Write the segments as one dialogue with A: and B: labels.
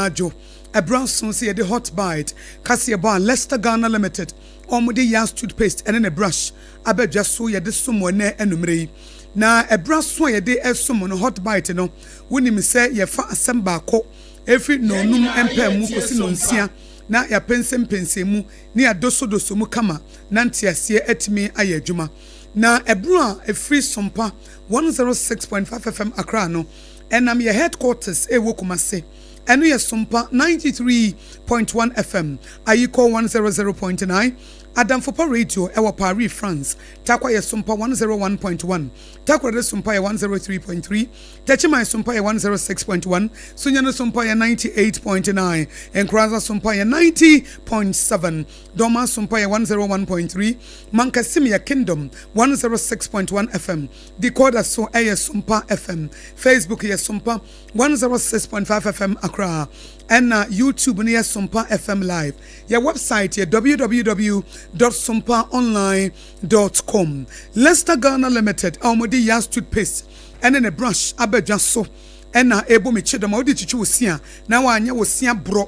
A: nyinaa dwo. Ɛberɛ aso sɛ yɛde Hot Bite kaseɛbɔ a Leicester Ghana Limited wɔde Yas toothpaste ne ne brush aba dwa so yɛde som wɔ nnɛ anwummerɛ yi. Na ɛberɛ aso a yɛde resom no Hot Bite no, wonim sɛ yɛfa asɛm baako ɛfiri nnɔnnum mpaamu kɔsi nnɔnsia na yɛapɛnsɛmpɛnsɛn mu na yɛadosodoso mu kama na nteaseɛ atumi ayɛ adwuma. Na ɛberɛ a ɛfiri Sompa 106.5 FM Accra no, ɛnam yɛ headquarters ɛwɔ Kumase, ɛno yɛ Sompa 93.1 FM, Ayikɔ 100.9, Adamfopa Radio ɛwɔ Paris, France, Tarkwa yɛ Sompa 101.1, Takoradi Sompa yɛ 103.3, Techiman Sompa yɛ 106.1, Sunyani Sompa yɛ 98.9, Nkoranza Sompa yɛ 90.7, Dormaa Sompa yɛ 101.3, Mankasim yɛ Kingdom 106.1 FM, Decoder so ɛyɛ Sompa FM, Facebook yɛ Sompa 106.5 FM Accra, ɛna YouTube no yɛ Sompa FM Live. Yɛ website yɛ www.sompaonline.com. Leicester Ghana Limited a wɔde Yas toothpaste ɛne ne brush aba dwa so ɛna ɛbɔ me kyidɔm a wode twitwi wo se a na wanyɛ wo se aborɔ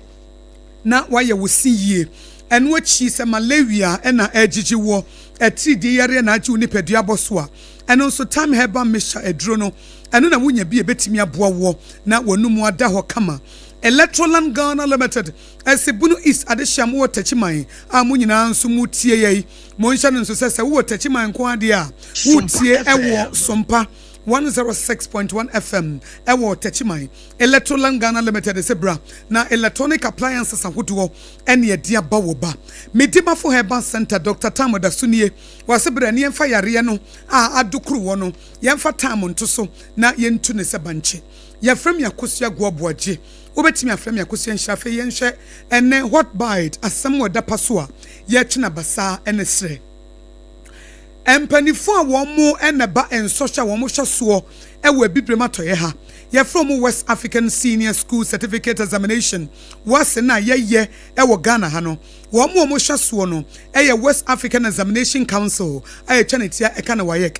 A: na wayɛ wo se yie. Ɛno akyi sɛ malaria ɛna ɛgyegye wɔ atiridie yareɛ na agye wo nipadua abɔ so a, ɛno nso Time Herbal Mixture aduro no, ɛno na wonya bi a ɛbɛtumi aboa woɔ na w'anum ada hɔ kama. Electroland Ghana Limited ɛse Bono East adehyia mo wɔ Takyiman a mo nyinaa nso mo tie yɛi. Monhyɛ no nso sɛ sɛ wowɔ Takyiman nko ara deɛ a woretie ɛwɔ Sompa 106.1 FM ɛwɔ Takyiman. Electroland Ghana Limited se bra na electronic appliances ahodoɔ ɛne ɛde aba wɔ ba. Medimafo Herbal Centre Doctor Tam Ɔdaso nie, wɔse bra ne yɛmfa yareɛ no a adokoro wɔ no yɛmfa Tam nto so na yɛntu no sɛ bankye. Yɛfrɛ me Akosua Goaboagye. Wobɛtumi afrɛ me Akosua Nhyira. Afei yɛnhwɛ ɛnnɛ Hot Bite asɛm wɔ ɛda pa so a yɛretwe no abasaa ne serɛ. Mpaninfoɔ a wɔn na ɛba nsɔhwɛ a wɔn hwɛ soɔ wɔ Abibirem Atɔeɛ ha, yɛfrɛ wɔn West African Senior School Certificate Examination, WASSCE no a yɛyɛ wɔ Ghana ha no, wɔn a wɔhwɛ soɔ no yɛ West African Examination Council a yɛtwa ne tia ɛka no WAEC.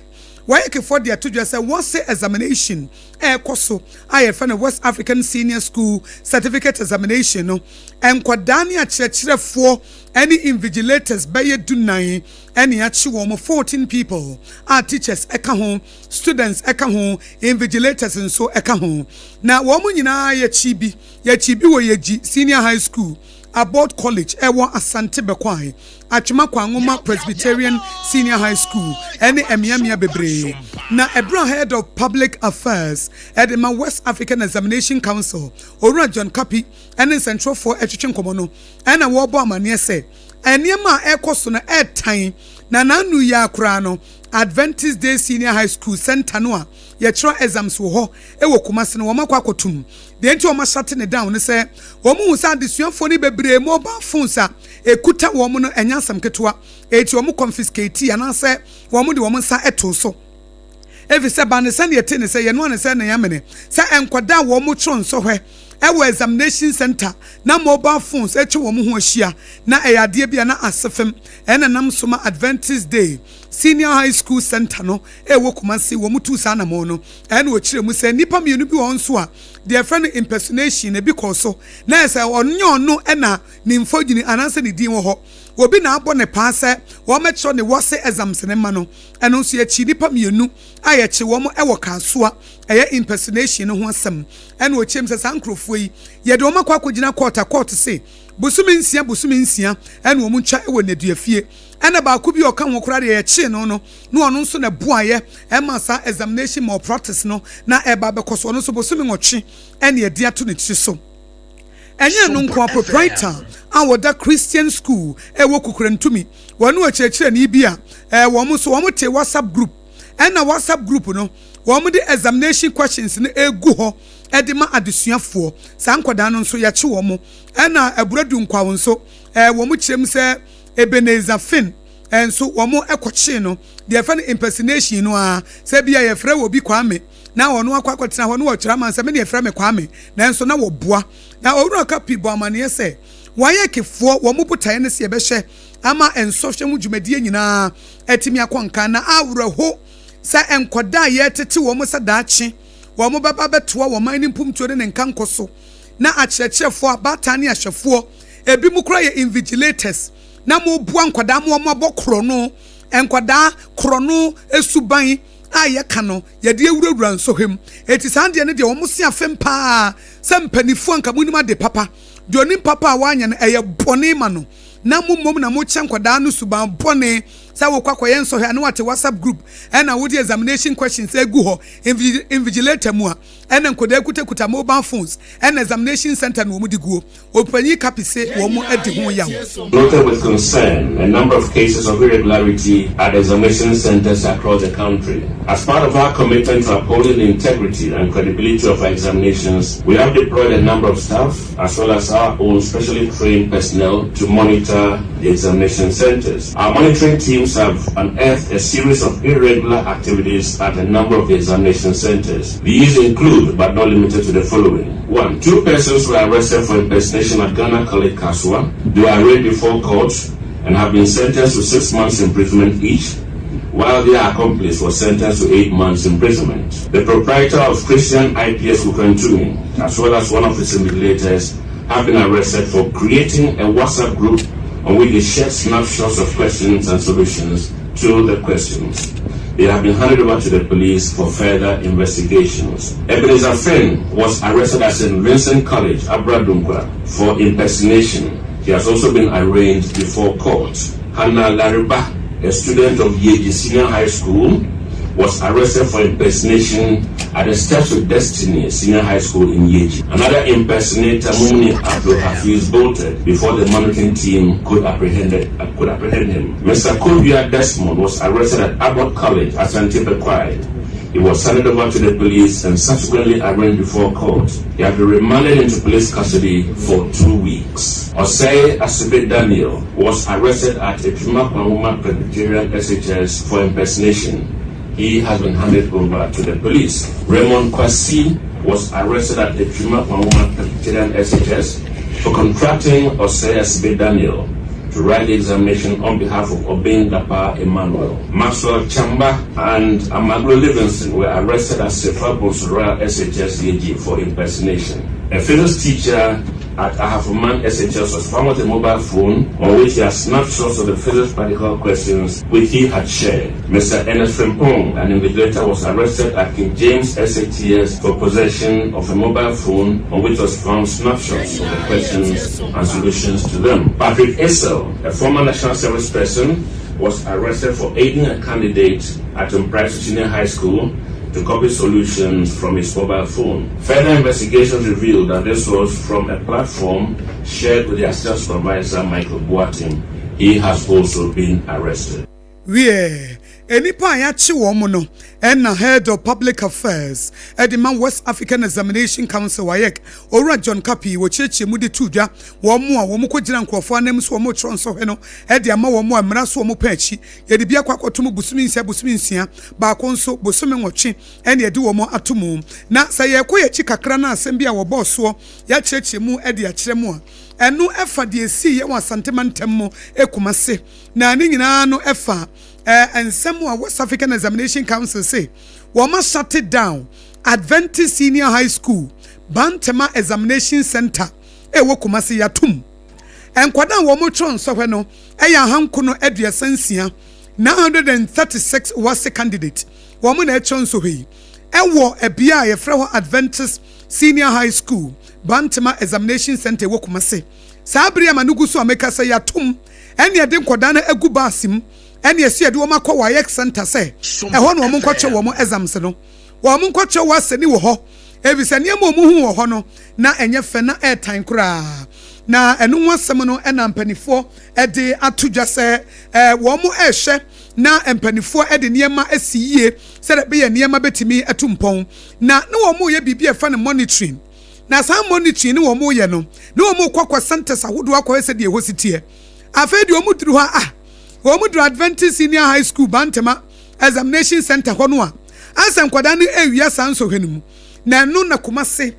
A: WAECfoɔ de ato dwa sɛ WASSCE examination a ɛkɔ so a yɛfrɛ no West African Senior School Certificate Examination no, nkwadaa ne akyerɛkyerɛfoɔ ne invigilators bɛyɛ dunan ne akye wɔn, 14 people, a teachers ka ho, students ka ho, invigilators nso ka ho. Na wɔn nyinaa yɛkyi bi, yɛkyi bi wɔ Yegyi Senior High School, Abort College ɛwɔ Asante Bɛkwae, Atwema Kwanwoma Presbyterian Senior High School ne mmeammea bebree. Na ɛberɛ a Head of Public Affairs de ma West African Examination Council, Owura John Kapi ne nsɛntwerɛfoɔ retwetwe nkɔmmɔ no, ɛna wɔrebɔ amaneɛ sɛ nneɛma a ɛrekɔ so no ɛretan, na n'ano yi ara koraa no, Adventist Day Senior High School center no a yɛkyerɛ exams wɔ hɔ wɔ Kumasi no, wɔakɔ akɔtom. Deɛ nti a wɔahyɛte no down ne sɛ wɔhu sɛ adesuafoɔ no bebree mobile phones a ɛkuta wɔn no ɛnyɛ asɛm ketewa, enti wɔn confiscate anaasɛ wɔn de wɔn nsa too so. Efisɛ ba ne sɛnea ɛte ne sɛ yɛnoa ne sɛ ne amene sɛ nkwadaa a wɔtwerɛ nsɔhwɛ wɔ examination center na mobile phones atwa wɔn ho ahyia na ɛyɛ adeɛ bi a na asefem ɛna nam so ma Adventist Day Senior High School Center no ɛwɔ Kumasi wɔn tuu saa anamɔn no. Ɛna ɔkyerɛ mu sɛ nnipa mmienu bi wɔ hɔ nso a deɛ yɛfrɛ no impersonation ebi kɔɔ so na ɛsɛ ɔnyɛ ɔno ɛna ne mfogyini anaasɛ ne din wɔ hɔ obi na abɔ ne paa sɛ wɔmmɛkyerɛ ne wɔse exams no mma no. Ɛno nso yɛkyee nnipa mmienu a yɛkye wɔn wɔ Kasoa, ɛyɛ impersonation no ho asɛm. Ɛna ɔkyerɛm sɛ saa nkurɔfoɔ yi, yɛde wɔn akɔ akɔgyina court a court se bosome nsia bosome nsia ɛna wɔn ntwa wɔ nneduafie. Ɛna baako bi a ɔka ho koraa deɛ yɛkyee no no, na ɔno nso na ɛboaeɛ ɛma saa examination malpractice no na ɛba abɛkɔ so. Ɔno nso bosome nwɔtwe ɛna yɛde ato ne tiri so. Ɛnyɛ ɛno nko ara, proprietor a ɔda Christian School ɛwɔ Kukurantumi, wɔne ɔkyerɛkyerɛni bi a wɔn nso wɔn te WhatsApp group, ɛna WhatsApp group no wɔn de examination questions no egu hɔ ɛde ma adesuafoɔ. Saa nkwadaa no nso yɛkye wɔn. Ɛna Aburadu Nkwaw nso wɔn kyerɛ mu sɛ Ebenezer Finn nso wɔn kɔkyee no deɛ yɛfrɛ no impersonation no ara, sɛ bi a yɛfrɛ wɔ bi Kwame na ɔno akɔ akɔtena hɔ na wɔkyerɛ ama sɛ me deɛ yɛfrɛ me Kwame, nanso na wɔboa. Na Owura Kapi bɔ amaneɛ sɛ WAECfoɔ wɔn botaeɛ ne sɛ yɛbɛhyɛ ama nsɔhwɛ mu dwumadie nyinaa atumi akɔ nkan, na awerɛho sɛ nkwadaa a yɛretete wɔn sɛ daakye wɔn bɛba abɛtoa wɔn man no mpomtuo ne ne nkankɔ so. na akyerɛkyerɛfoɔ, abaatan ne ahwɛfoɔ, ebinom koraa yɛ invigilators, na moboa nkwadaa ma wɔabɔ korɔno, nkwadaa korɔno suban a yɛka no, yɛde awurawura nsɔhwɛ mu. Enti saa deɛ no deɛ wɔn se afem paa sɛ mpanimfoɔ anka monim ade papa. Deɛ ɔnim papa a wanyɛ no, ɛyɛ bɔne ma no. Na mo mmom na mokyɛ nkwadaa no suban bɔne sɛ wokɔ akɔyɛ nsɔhwɛ a na wate WhatsApp group ɛna wode examination questions agu hɔ, invigilator mu a ɛna nkwadaa kutakuta mobile phones ɛna examination center na wɔn de guo. Ɔpanyin Kapi se wɔn adi ho yaw.
B: Noted with concern a number of cases of irregularity at examination centers across the country. As part of our commitment to upholding the integrity and credibility of our examinations, we have deployed a number of staff as well as our own specially trained personnel to monitor the examination centers. Our monitoring teams have unearthed a series of irregular activities at a number of the examination centers. These include, but not limited to, the following. 1. Two persons were arrested for impersonation at Ghana College, Kasoa. They were arraigned before court and have been sentenced to 6 months imprisonment each, while their accomplice was sentenced to 8 months imprisonment. The proprietor of Christian IPS Kukurantumi, as well as one of its invigilators, have been arrested for creating a WhatsApp group on which they shared snapshots of questions and solutions to the questions. They have been handed over to the police for further investigations. Ebenezer Finn was arrested at St. Vincent College, Abra Dunkwa, for impersonation. He has also been arraigned before court. Hannah Lariba, a student of Yeji Senior High School, was arrested for impersonation at the Steps of Destiny Senior High School in Yeji. Another impersonator, Mumuni Abdul Hafiz, bolted before the monitoring team could apprehend him. Mr. Kovia Desmond was arrested at Abbott College, Asante Bekwai. He was handed over to the police and subsequently arraigned before court. He had been remanded into police custody for 2 weeks. Osei Asibe Daniel was arrested at Etwuma Kwanwoma Presbyterian SHS for impersonation. He has been handed over to the police. Raymond Kwasi was arrested at Etwuma Kwanwoma Presbyterian SHS for contracting Osei Asibe Daniel to write the examination on behalf of Obeng Dapa Emmanuel. Maxwell Chamba and Amaglo Livingston were arrested at Sefa Bonsura SHS Yeji for impersonation. A physics teacher at Ahafoman SHS was found with a mobile phone on which he had snapshots of the physics practical questions which he had shared. Mr. Ernest Frimpong, an invigilator, was arrested at King James SHTS for possession of a mobile phone on which was found snapshots of the questions and solutions to them. Patrick Essel, a former national service person, was arrested for aiding a candidate at Mpraeso Senior High School to copy solutions from his mobile phone. Further investigations revealed that this was from a platform shared with the assistant supervisor, Michael Boateng. He has also been arrested.
A: Wie nnipa a yɛakye wɔn no ɛna Head of Public Affairs ɛde ma West African Examination Council, WAEC, Owura John Kapi, wɔkyerɛkyerɛ mu de to dwa wɔn mu a wɔn kɔgyina nkurɔfoɔ anim so wɔn retwerɛ nsɔhwɛ no ɛde ama wɔn a mmara so wɔn pɛ akyi. Yɛde bi akɔ akɔto mu bosome 6, bosome 6 baako nso bosome 8 ɛna yɛde wɔn ato mu. Na sɛ yɛkɔ yɛn akyi kakra na asɛm bi a wɔbɔɔ soɔ yɛakyerɛkyerɛ mu ɛde akyerɛ mu a ɛno ɛfa deɛ esi yɛ wɔ Asantema ntam mu Ekumase na ne nyinaa no ɛfa nsɛm a West African Examination Council say wɔn shut down Adventist Senior High School Bantama Examination Center ɛwɔ Kumase. Yatum nkwadaa a wɔn twerɛ nsɔhwɛ no ɛyɛ 936, 936 WASSCE candidate wɔn na ɛtwerɛ nsɔhwɛ yi ɛwɔ ɛbea a yɛfrɛ hɔ Adventist Senior High School Bantama Examination Center ɛwɔ Kumase. Saa abiri ama no gu so a meka sɛ yɛatom ɛne yɛde nkwadaa no agu baasi mu ɛne yɛsi yɛde wɔn akɔ WAEC center sɛ ɛhɔ na wɔn nkɔkyɛ wɔn exams no, wɔn nkɔkyɛ wɔ asɛni wɔ hɔ efisɛ nneɛma a wɔn hu wɔ hɔ no na ɛnyɛ fɛ na ɛɛtan koraa. Na ɛno ho asɛm no ɛna mpanimfoɔ ɛde ato dwa sɛ wɔn ɛrehwɛ na mpanimfoɔ ɛde nneɛma asi yie sɛdeɛ ɛbɛyɛ nneɛma bɛtumi atu mpɔn na ne wɔn reyɛ biribi a ɛfa no monitoring. Na saa monitoring ne wɔn reyɛ no ne wɔn kɔ akɔ centers ahodoɔ akɔyɛ sɛ deɛ ɛhɔ si teɛ. Afei deɛ wɔn duru hɔ a wɔn duru Adventist Senior High School Bantama Examination Center hɔ no a asɛ nkwadaa no ewia saa nsɔhwɛ no mu. Na ɛno na Kumase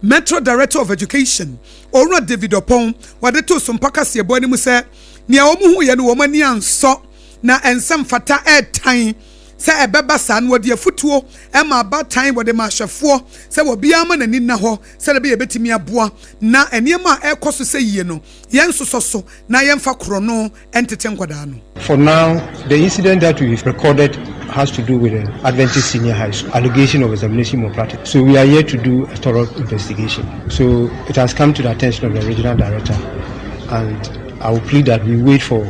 A: Metro Director of Education, Owura David Ɔpɔn, wɔde to sompa kaseɛbɔ anim sɛ nea wɔn hu yɛ no wɔn ani ansɔ na nsɛm fata ɛɛtan. sɛ ɛbɛba saa na wɔde afutuo ma abaatan, wɔde ma ahwɛfoɔ sɛ obiara ma n'ani nna hɔ sɛdeɛ ɛbɛyɛ yɛbɛtumi aboa na nneɛma a ɛrekɔ so sɛ yie no yɛnsosɔ so na yɛmfa korɔno ntete nkwadaa no.
C: For now, the incident that we've recorded has to do with the Adventist Senior High School, allegation of examination malpractice. So we are here to do a thorough investigation. So it has come to the attention of the regional director, and I will plead that we wait for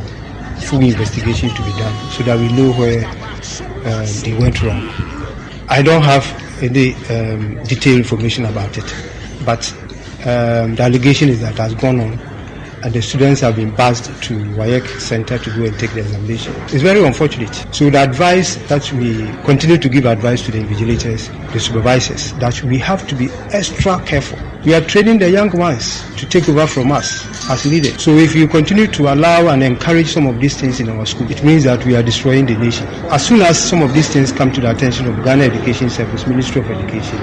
C: full investigation to be done so that we know where they went wrong. I don't have any detailed information about it, but the allegation is that it has gone on and the students have been bused to WAEC Center to go and take the examination. It's very unfortunate. So the advice that we continue to give advice to the invigilators, the supervisors, that we have to be extra careful. We are training the young ones to take over from us as needed. So if you continue to allow and encourage some of these things in our school, it means that we are destroying the nation. As soon as some of these things come to the attention of Ghana Education Service, Ministry of Education,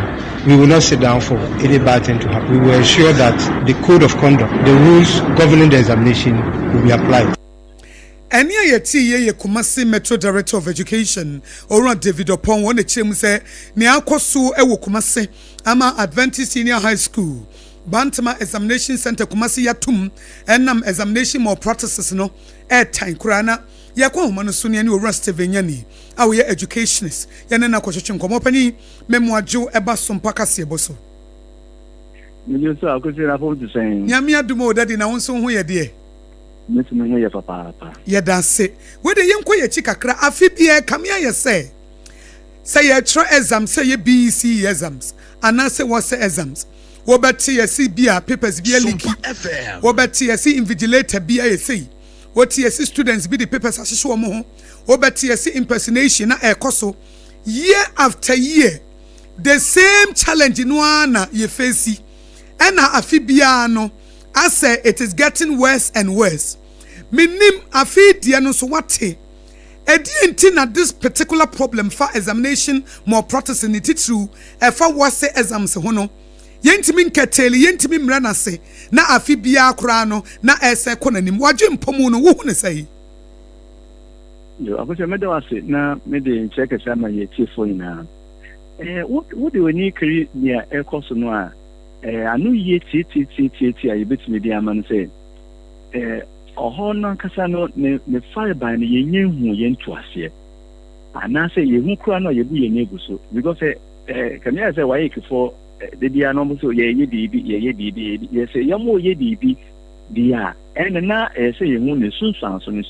C: we will not sit down for any bad thing to happen. We will ensure that the code of conduct, the rules governing the examination will be applied.
A: Ɛne a yɛte yɛ yɛ Kumasi Metro Director of Education, Owura David Ɔpɔn. Wɔn akyerɛ mu sɛ nea akɔ so wɔ Kumasi ama Adventist Senior High School Bantama Examination Center Kumasi yɛatom ɛnam examination malpractices no ɛɛtan koraa. Na yɛkɔ ahoma no so ne ɛne Owura Steven Yani a wɔyɛ educationist yɛne no akɔhwehwɛ nkɔmmɔ. Panyin mɛmoadwo ɛba so mpa kaseɛbɔ so.
D: Megye so akosi na fom te sɛn?
A: Nyame adom o, Daddy, na wo nso ho yɛ deɛ?
D: Metumi ho yɛ papaapa.
A: Yɛda ase. Wede yɛnkɔ yɛkyi kakra. Afe biara kame ayɛ sɛ yɛtwerɛ exam, sɛ yɛ BECE exams anaasɛ wɔsɛ exams, wɔbɛte yɛsi bi a papers bi aleak, wɔbɛte yɛsi invigilator bi ayɛ sei, wɔte yɛsi students bi de papers ahyehyɛ wɔn ho, wɔbɛte yɛsi impersonation na ɛrekɔ so. Year after year, the same challenge no ara na yɛ face, ɛna afe biara no asɛ it is getting worse and worse. Menim afe deɛ no nso wate ɛdeɛ nti na this particular problem fa examination malpractice ne titiriw ɛfa wɔsɛ exams ho no, yɛntumi nkɛtɛɛli, yɛntumi mmerɛ n'ase, na afe biara koraa no na ɛsɛ kɔ n'anim. Wadwe mpɔmu no, wohu ne sɛ yi?
D: Yo, akosɛ mɛda wo ase na mede nkyerɛ kɛsɛ ama yɛ tiefoɔ nyinaa. Wode w'ani kari nea ɛkɔ so no a, ano yie tietietietietie a yɛbɛtumi de ama no sɛ ɔhɔ no ankasa no ne fareban no yɛnyɛ nhu yɛn ntoaseɛ anaasɛ yɛhu koraa no a yɛbu yɛn agu so, because kame ayɛ sɛ WAECfoɔ de biara no ɔmo sɛ yɛyɛ biribi, yɛyɛ biribi, yɛ sɛ yɛmo yɛ biribi deɛ a, ɛne na ɛyɛ sɛ yɛhu ne sunsuanso no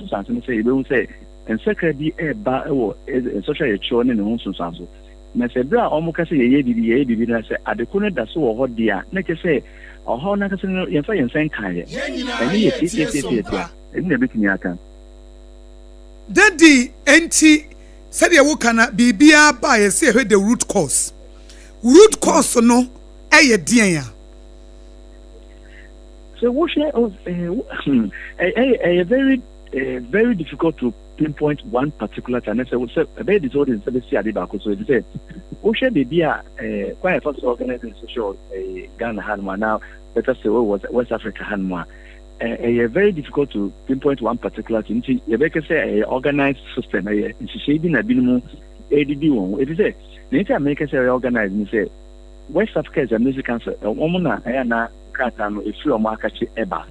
D: sɛ yɛbɛhu sɛ nsakra bi ɛreba wɔ nsɔhwɛ a yɛtwerɛ ne ne ho nsunsuanso. Na sɛ berɛ a ɔmo ka sɛ yɛyɛ biribi, yɛyɛ biribi no, sɛ adeko no da so wɔ hɔ deɛ a, na kyerɛ sɛ ɔhaw no ankasa no yɛmfa yɛn nsa nkaeɛ. Ɛne yɛ tietietietie ɛne na ɛbɛtumi aka.
A: Daddy, enti sɛdeɛ woka na biribiara ba a, yɛsɛ yɛhwɛ the root cause. Root cause no ɛyɛ deɛn a?
D: Sɛ wohwɛ, ɛyɛ very difficult to pinpoint one particular time. Sɛ ɛbɛyɛ de sɛ wode nsa bɛsi ade baako so, ɛfiri sɛ wohwɛ baabi a kwan a yɛfa so organise social Ghana hanom anaa bɛka sɛ wɔ West Africa hanom a, ɛyɛ very difficult to pinpoint one particular thing. Nti yɛbɛka sɛ ɛyɛ organized system, ɛyɛ nhyehyɛe bi na binom ɛdidi wɔn ho, ɛfiri sɛ na nti a meka sɛ ɛyɛ organized ni sɛ West Africa Examination Council, wɔn na ɛyɛ na krataa no ɛfiri wɔn akakye ɛba,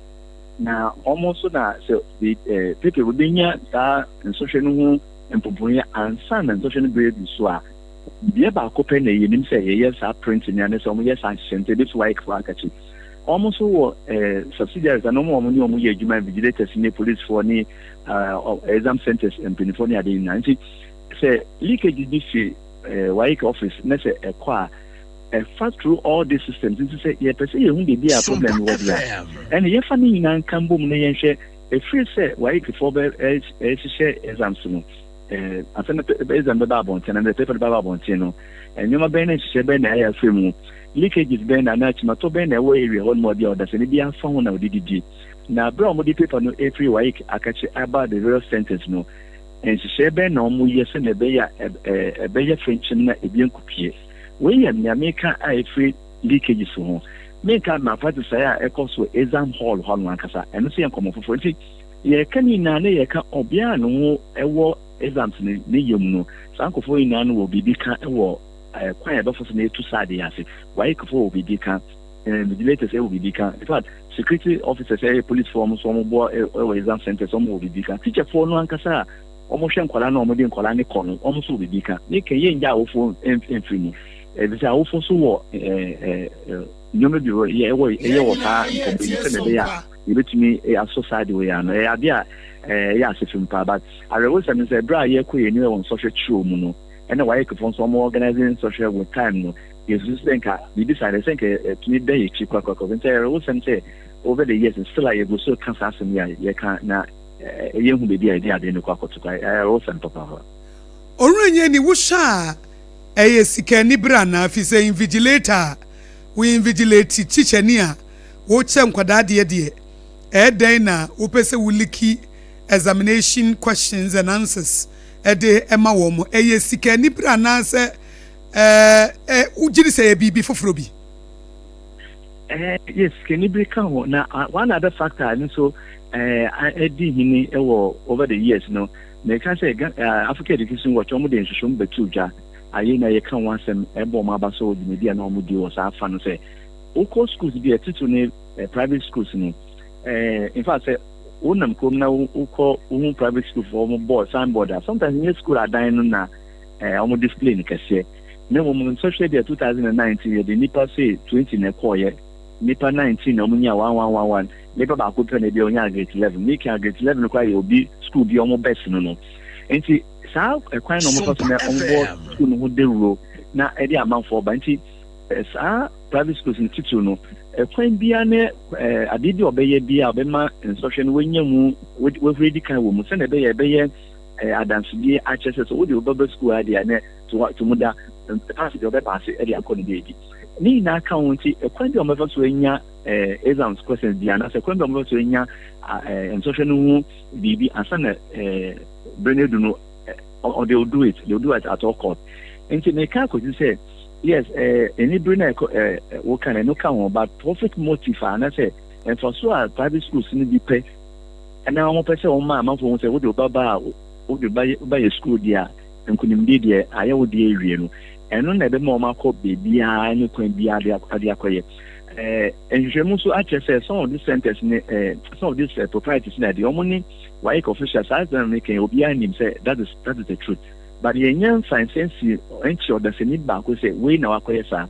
D: na wɔn nso na sɛ paper wɔbɛnya saa nsɔhwɛ no ho mpomponya ansa na nsɔhwɛ no bɛyɛ du so a, deɛ baako pɛ na yɛnim sɛ yɛyɛ saa print ni ane sɛ wɔyɛ saa nhyehyɛ, nti ebi so WAEC fo akakye. Wɔn nso wɔ subsidiaries ana wɔn a wɔn ne wɔn yɛ adwuma, invigilators ne policefoɔ ne exam centers mpanimfoɔ ne ade nyinaa. Nti sɛ leakage bi fi WAEC office na sɛ ɛkɔ a, ɛfa through all these systems. Nti sɛ yɛpɛ sɛ yɛhu baabi a problem wɔ bi a, ɛna yɛfa ne nyinaa nka mbom na yɛnhwɛ ɛfiri sɛ WAECfoɔ bɛ ɛhyehyɛ exams no, ansa na exam bɛba abɔnten na paper bɛba abɔnten no, nneɛma bɛn na nhyehyɛ bɛn na ɛyɛ afiri mu, leakages bɛn na anaa kyimatɔ bɛn na ɛwɔ area hɔ nom a bi a ɔdasani bi afa ho na ɔde didi. Na abere a wɔde paper no efiri WAEC akakye aba the various centers no, nhyehyɛ bɛn na wɔn yɛ sɛ ɛbɛyɛ a ɛbɛyɛ fɛnkyɛn na ebi nkupie. Wei yɛ nea meka a efiri leakages ho. Menka malpractice a ɛkɔ so exam hall hɔ no ankasa, ɛno nso yɛ nkɔmɔ foforɔ. Nti yɛreka ne nyinaa na yɛreka ɔbea a ne ho ɛwɔ. Exams no ne yam no, saa nkurɔfoɔ nyinaa no wɔ biribi ka wɔ kwan a yɛbɛfa so na yɛtu saa adeɛ ase. WAEC foɔ wɔ biribi ka, invigilators wɔ biribi ka. In fact, security officers, ɛyɛ policefoɔ, wɔn nso wɔn boa wɔ exam centers, wɔn wɔ biribi ka. Teacherfoɔ no ankasa a wɔhwɛ nkwadaa no a wɔde nkwadaa no kɔ no, wɔn nso wɔ biribi ka. Ne ka yɛn gya awofoɔ mfiri mu, efisɛ awofoɔ nso wɔ nneɛma bi yɛ ɛwɔ ɛyɛ wɔ saa nkɔmɔ yi sɛdeɛ ɛbɛyɛ a yɛbɛtumi asɔ saa de wɔ yɛn ano. Ɛyɛ adeɛ a ɛyɛ asefim paa, but awerɛwosɛm no sɛ ɛberɛ a yɛkɔ yɛn anim wɔ nsɔhwɛ kyerɛw mu no, ɛna WAEC foɔ nso wɔn organizing nsɔhwɛ with time no, yɛsusu sɛ nka biribi saa deɛ sɛ nka ɛtumi bɛn yɛn akyi korakorakora. Nti awerɛwosɛm sɛ over the years still a yɛgu so ka saa asɛm yi a yɛka na yɛnhu baabi a yɛde adeɛ no kɔ akɔto kora. Awerɛwosɛm papaapa.
A: Owura Nyani, wohwɛ a ɛyɛ sika anibere anaa? Fi sɛ invigilator a wo invigilate kyikyɛni a wokyɛ nkwadaa deɛ, ɛyɛ dɛn na wopɛ sɛ wo leak examination questions and answers ɛde ɛma wɔn mo? Ɛyɛ sika anibere anaasɛ ɛɛ ɛ wogye di sɛ ɛyɛ biribi foforɔ bi?
D: Yes, sika ka ho. Na one other factor no nso ɛdi hini wɔ over the years no, mɛka sɛ Africa Education Watch, wɔn de nhwehwɛmu bɛtu dwa ayɛ na yɛka ho asɛm ɛbɔ wɔn aba so wɔ dwumadi a na wɔn di wɔ saa afa no sɛ wokɔ schools bi a titiri ne private schools no, in fact, sɛ wonam kurom na wokɔ wohu private school foɔ wɔn board, signboard a, sometimes nyɛ school adan no na wɔn display no kɛseɛ, na mmom nsɔhwɛ deɛ 2019 yɛde nipa say 20 na ɛkɔɔyɛ, nipa 19 na wɔn nya one one one one, nipa baako pɛ na ebi a ɔnya grade 11. Ne kan grade 11 koraa yɛ obi school bi a wɔn bɛs no. Nti saa ɛkwan na wɔn fa so na wɔn bɔ school no ho dewuro na ɛde amanfoɔ ba. Nti saa private schools no titiri no, ɛkwan biara ne adeɛ bi a ɔbɛyɛ bi a ɔbɛma nsɔhwɛ no wɔnya mu wɔahuri di kan wɔ mu sɛnea ɛbɛyɛ adansedie akyerɛ sɛ wode wobɛba school adeɛ a ne to mu da pass deɛ ɔbɛpass ɛde akɔ ne baabi ne nyinaa ka ho. Nti ɛkwan bi a ɔbɛfa so anya exams questions bi anaasɛ ɛkwan bi a ɔbɛfa so anya nsɔhwɛ no ho biribi ansa na bere no edu no, they will do it, they will do it at all cost. Nti meka akɔsi sɛ yes, ɛni bere na ɛkɔ wɔka no, ɛno ka ho, but profit motive a anaasɛ mfaso a private schools no bi pɛ ɛna wɔn pɛ sɛ wɔn ma amanfoɔ ho sɛ wode wo ba a wode ba yɛ school deɛ a nkunimdie deɛ ayɛ wo deɛ awie no, ɛno na ɛbɛma wɔn akɔ beebiara ne kwan biara de akɔyɛ. Nhwehwɛmu nso akyerɛ sɛ some of these centers ne some of these proprietors na deɛ wɔn ne WAEC officials saa asɛm no kɛn obiara nim sɛ that is the truth, but yɛn nyɛ nfansɛnsi nkyerɛ ɔdasani baako sɛ wei na wakɔyɛ saa,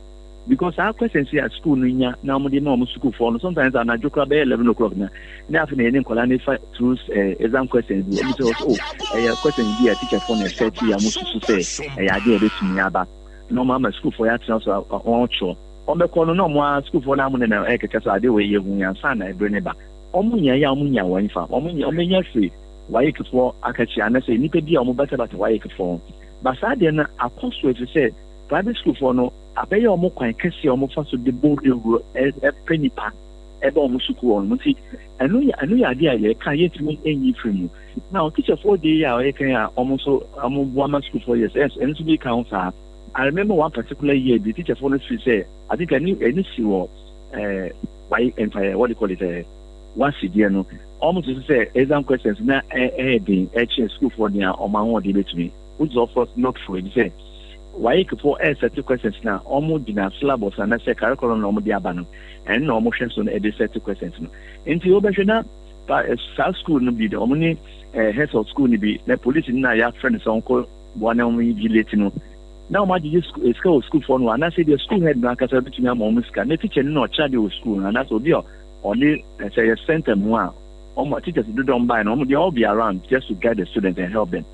D: because saa questions yi a school no nya na wɔn de ma wɔn sukuufoɔ no, sometimes anadwo koraa bɛyɛ 11 o'clock na ne afei na yɛne nkwadaa no fa through exam questions bi, wɔn sɛ, oh, ɛyɛ questions bi a teacher foɔ na ɛsɛ ti a wɔn susu sɛ ɛyɛ adeɛ a ɛbɛtumi aba na wɔn ama sukuufoɔ yɛ atena so a wɔn kyerɛ wɔn bɛkɔ no na wɔn a sukuufoɔ no amu ne na ɛkɛkɛ so adeɛ wɔ yɛ hu yansa na ɛbere ne ba. Wɔn nya yɛ a wɔn nya wɔn fa wɔn nya wɔn nya firi WAEC foɔ akakyi anasɛ nipa bi a wɔn batabata WAEC foɔ ba. Saa deɛ no akɔ so efi sɛ private school foɔ no abɛyɛ wɔn kwan kɛseɛ a wɔn fa so de bɔ dewuro ɛpɛ nipa ɛbɛ wɔn sukuu wɔn. Nti ɛno yɛ adeɛ a yɛka yɛntumi nyi firi mu. Na teacherfoɔ deɛ yi a ɔyɛ kan a wɔn nso wɔn boa ma sukuufoɔ yɛ sɛ ɛno nso bi ka ho saa. I remember one particular year bi, teacherfoɔ no firi sɛ I think ɛni si wɔ wayi nfa what do you call it, WASSCE deɛ no, wɔn nso sɛ exam questions na ɛyɛ den ɛkyɛn sukuufoɔ nea wɔn ahoɔden bɛtumi, which is of course not true. Ebi sɛ WAEC foɔ ɛɛset questions na wɔn gyina syllabus anaasɛ curriculum na wɔn de aba no, ɛno na wɔn hwɛ so no ɛde set questions no. Nti wɔbɛhwɛ na saa school no bi de wɔn ne heads of school no bi na police no na yɛafrɛ no sɛ wɔnkɔ boa na wɔn invigilate no na wɔn agyegye sika wɔ school foɔ no, anaasɛ deɛ school head no ankasa bɛtumi ama wɔn sika na teacher no na ɔkyerɛ adeɛ wɔ school no, anaasɛ obi a ɔne sɛ yɛ center mu a wɔn teachers dodoɔ mbaa no, wɔn they all be around just to guide the students and help them.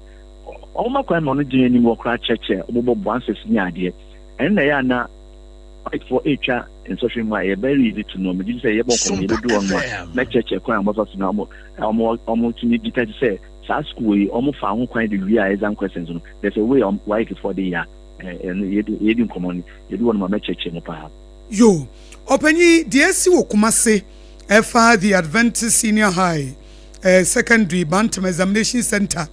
D: Wɔn ma kwan ma ɔno gyina anim wɔ koraa kyerɛkyerɛ ɔbɛbɔ bɔ answers ne adeɛ. Ɛno na ɛyɛ ana foɔ etwa nsɔhwɛ mu a ɛyɛ very easy to know. Megye sɛ yɛbɔ nkɔmɔ yɛbɛdu wɔn mu a mɛkyerɛkyerɛ kwan a wɔbɛfa so na wɔn tumi detect sɛ saa school yi wɔn fa ho kwan de wie a exam questions no, there's a way WAEC foɔ de yɛ a ɛno yɛdi nkɔmɔ no yɛdu wɔn mu a mɛkyerɛkyerɛ mu paa.
A: Yo, ɔpanyin, deɛ esi wɔ Kumase ɛfa the Adventist Senior High Secondary Bantam examination center,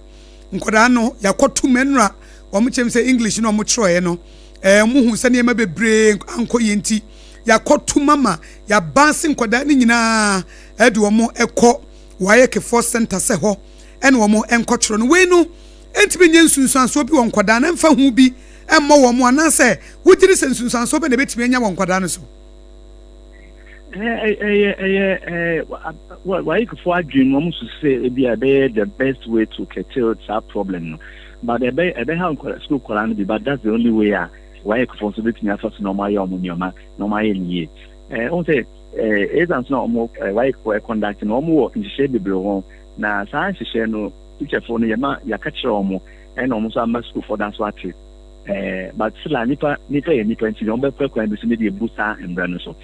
A: nkwadaa no yɛakɔto mɛnura wɔn kyɛm sɛ English na wɔn kyerɛɛ no, wɔn hu sɛ nneɛma bebree ankɔ yɛn ti yɛakɔto mama yɛabaase nkwadaa no nyinaa ɛde wɔn ɛkɔ WAEC foɔ center sɛ hɔ ɛna wɔn nkɔtwerɛ no. Wei no Ɛntumi nyɛ nsunsuansoɔ bi wɔ nkwadaa no, ɛmfa hu bi mmɔ wɔn anaasɛ wogye di sɛ nsunsuansoɔ bɛn na ɛbɛtumi anya wɔ nkwadaa no so?
D: Ɛyɛ ɛyɛ WAECfoɔ adwene mu, wɔn susu sɛ ebi a ɛbɛyɛ the best way to curtail saa problem no, but ɛbɛ ɛbɛha nkwadaa, sukuu nkwadaa no bi, but that's the only way a WAECfoɔ nso bɛtumi afa so na wɔn ayɛ wɔn nneɛma na wɔn ayɛ ne yie. Wɔn sɛ exams na wɔn WAECfoɔ conduct no, wɔn wɔ nhyehyɛ bebree wɔ hɔ, na saa nhyehyɛ no, teacherfoɔ no yɛma yɛaka kyerɛ wɔn, ɛna wɔn nso ama sukuufoɔ da so ate but still a nipa yɛ nipa, nti wɔn bɛpɛ kwan bi so ne de ebu saa mbrɛ no so.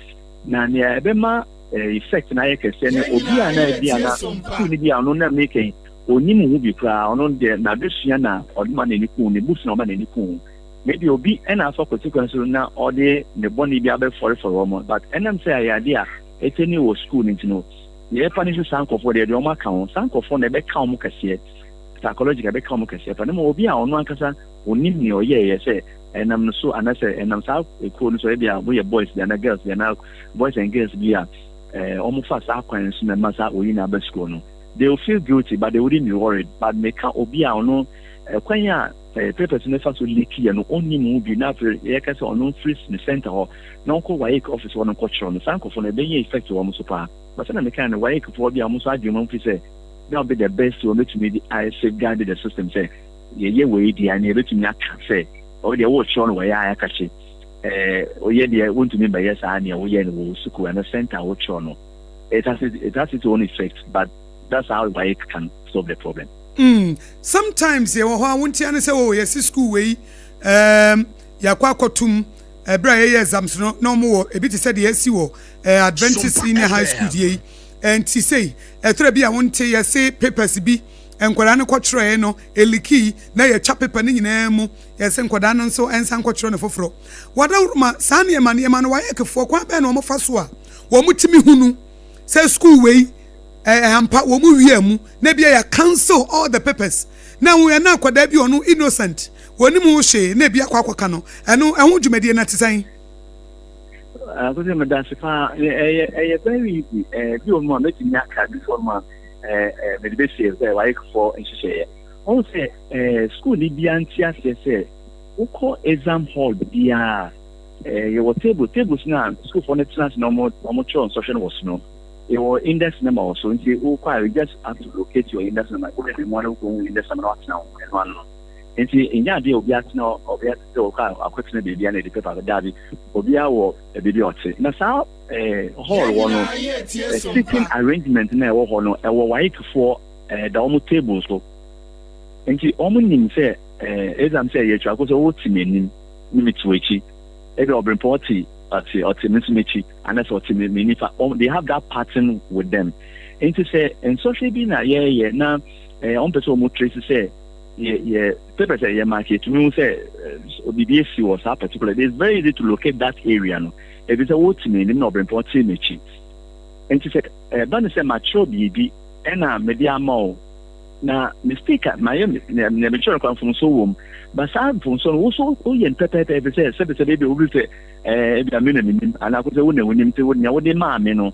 D: Na nea ɛbɛma effect na ayɛ kɛseɛ no, obi a na ebi a na sukuu ni bi a ɔno na meka onim ho bi koraa, ɔno deɛ n'adesua na ɔde ma n'ani kun ne books na ɔma n'ani kun. Maybe obi ɛna afa kwati kwan so na ɔde ne bɔnne bi abɛfɔrefɔre wɔn, but ɛnam sɛ ayɛ ade a ɛtɛ ni wɔ sukuu no nti no, yɛfa ne so saa nkɔfoɔ deɛ wɔn aka ho, saa nkɔfoɔ na ɛbɛka wɔn kɛseɛ psychological, ɛbɛka wɔn kɛseɛ pa ne ma obi a ɔno ankasa onim nea ɔyɛɛyɛ sɛ ɛnam no so anaasɛ ɛnam saa ekuo no so, ebi a wɔyɛ boys bi anaa girls bi anaa boys and girls bi a wɔn fa saa kwan so na ɛma saa oyi na aba sukuu no, they will feel guilty but they wouldn't be worried. But meka obi a ɔno kwan a papers no fa so leak yɛ no, ɔnnim mu bi, na afei yɛka sɛ ɔno mfiri ne center hɔ na ɔnkɔ WAEC office hɔ no nkɔkyerɛw no, saa nkɔfoɔ no ɛbɛnyɛ effect wɔ wɔn so paa. But sɛnea meka no, WAEC foɔ bi a wɔn nso adwene mu mfi sɛ that will be the best way wɔbɛtumi de ayɛ safeguard the system sɛ yɛyɛ wei deɛ ne yɛbɛtumi aka sɛ ɔwɔ deɛ wɔrekyerɛw no wɔyɛ ayɛ akakye ɔyɛ deɛ wɔntumi bɛyɛ saa nea wɔyɛ no wɔ sukuu ɛno center a wɔkyerɛw no. It has its own effect, but that's how WAEC can solve the problem.
A: Sometimes yɛwɔ hɔ a wontia ne sɛ o yɛsi school wei, yɛakɔ akɔtum ɛberɛ a yɛyɛ exams no na ɔmo wɔ ebi te sɛ deɛ ɛsi wɔ Adventist Senior High School deɛ yi. Nti sei ɛtɔrɔ bi a wonte yɛse papers bi nkwadaa no kɔtwerɛɛ no eleak na yɛtwa paper no nyinaa mu, yɛsɛ nkwadaa no nso nsa nkɔtwerɛ no foforɔ. Wadawuruma saa nneɛma no, WAECfoɔ kwan bɛn na wɔn fa so a wɔn tumi hunu sɛ school wei ampa wɔn mu wia mu na ebi yɛ cancel all the papers na wɔn yɛ na akwadaa bi ɔno innocent wɔn mu hwee na ebi akɔ akɔka no, ɛno ɛho dwumadie na te sɛn?
D: Akosi, meda ase paa. Ɛyɛ very easy. Bi wɔ mu a mɛtumi aka, bi wɔ mu a ɛɛ ɛɛ mɛde bɛsie sɛ WAECfoɔ nhyehyɛeɛ. Wɔn sɛ school ni bia nte aseɛ sɛ wokɔ exam hall biara, yɛwɔ table, tables na schoolfoɔ no tena ase na wɔn kyerɛ nsɔhwɛ no wɔ so no, yɛwɔ index number wɔ so. Nti wokɔ a, you just have to locate your index number. Wode ne mu ano wokɔ index number na watena ho, ɛno ano no. Nti nyɛ adeɛ obi atena, obi atena wɔ kɔ a akɔtena beebi a na yɛde paper daabi, obiara wɔ beebi a ɔte. Na saa hall wɔ no, sitting arrangement na ɛwɔ hɔ no, ɛwɔ WAECfoɔ da wɔn table so. Nti wɔn nim sɛ exam sɛ yɛ atwa akɔ sɛ wɔte m'anim ne mi te w'akyi, ebi ɔbɛnpɔ ɔte me nso m'akyi anaasɛ ɔte me nifa. Wɔn, they have that pattern with them. Nti sɛ nsɔhwɛ bi na yɛreyɛ na wɔn pɛ sɛ wɔn trace sɛ yɛ paper sɛ yɛ mark, yɛtumi hu sɛ biribi esi wɔ saa particular, it's very easy to locate that area no, ebi sɛ wɔte m'anim na ɔbɛnpɔ ɔte m'akyi. Nti sɛ ɛba ne sɛ makyerɛw biribi ɛna mede ama wo na mistake a mayɛ, nea mekyerɛ no kora mfomso wɔ mu, ba saa mfomso no woso woyɛ no pɛpɛɛpɛ bi sɛ sɛbisɛbi ebi obi sɛ ebi a me na menim anaa ko sɛ wo na wonim, nti nea wode maa me no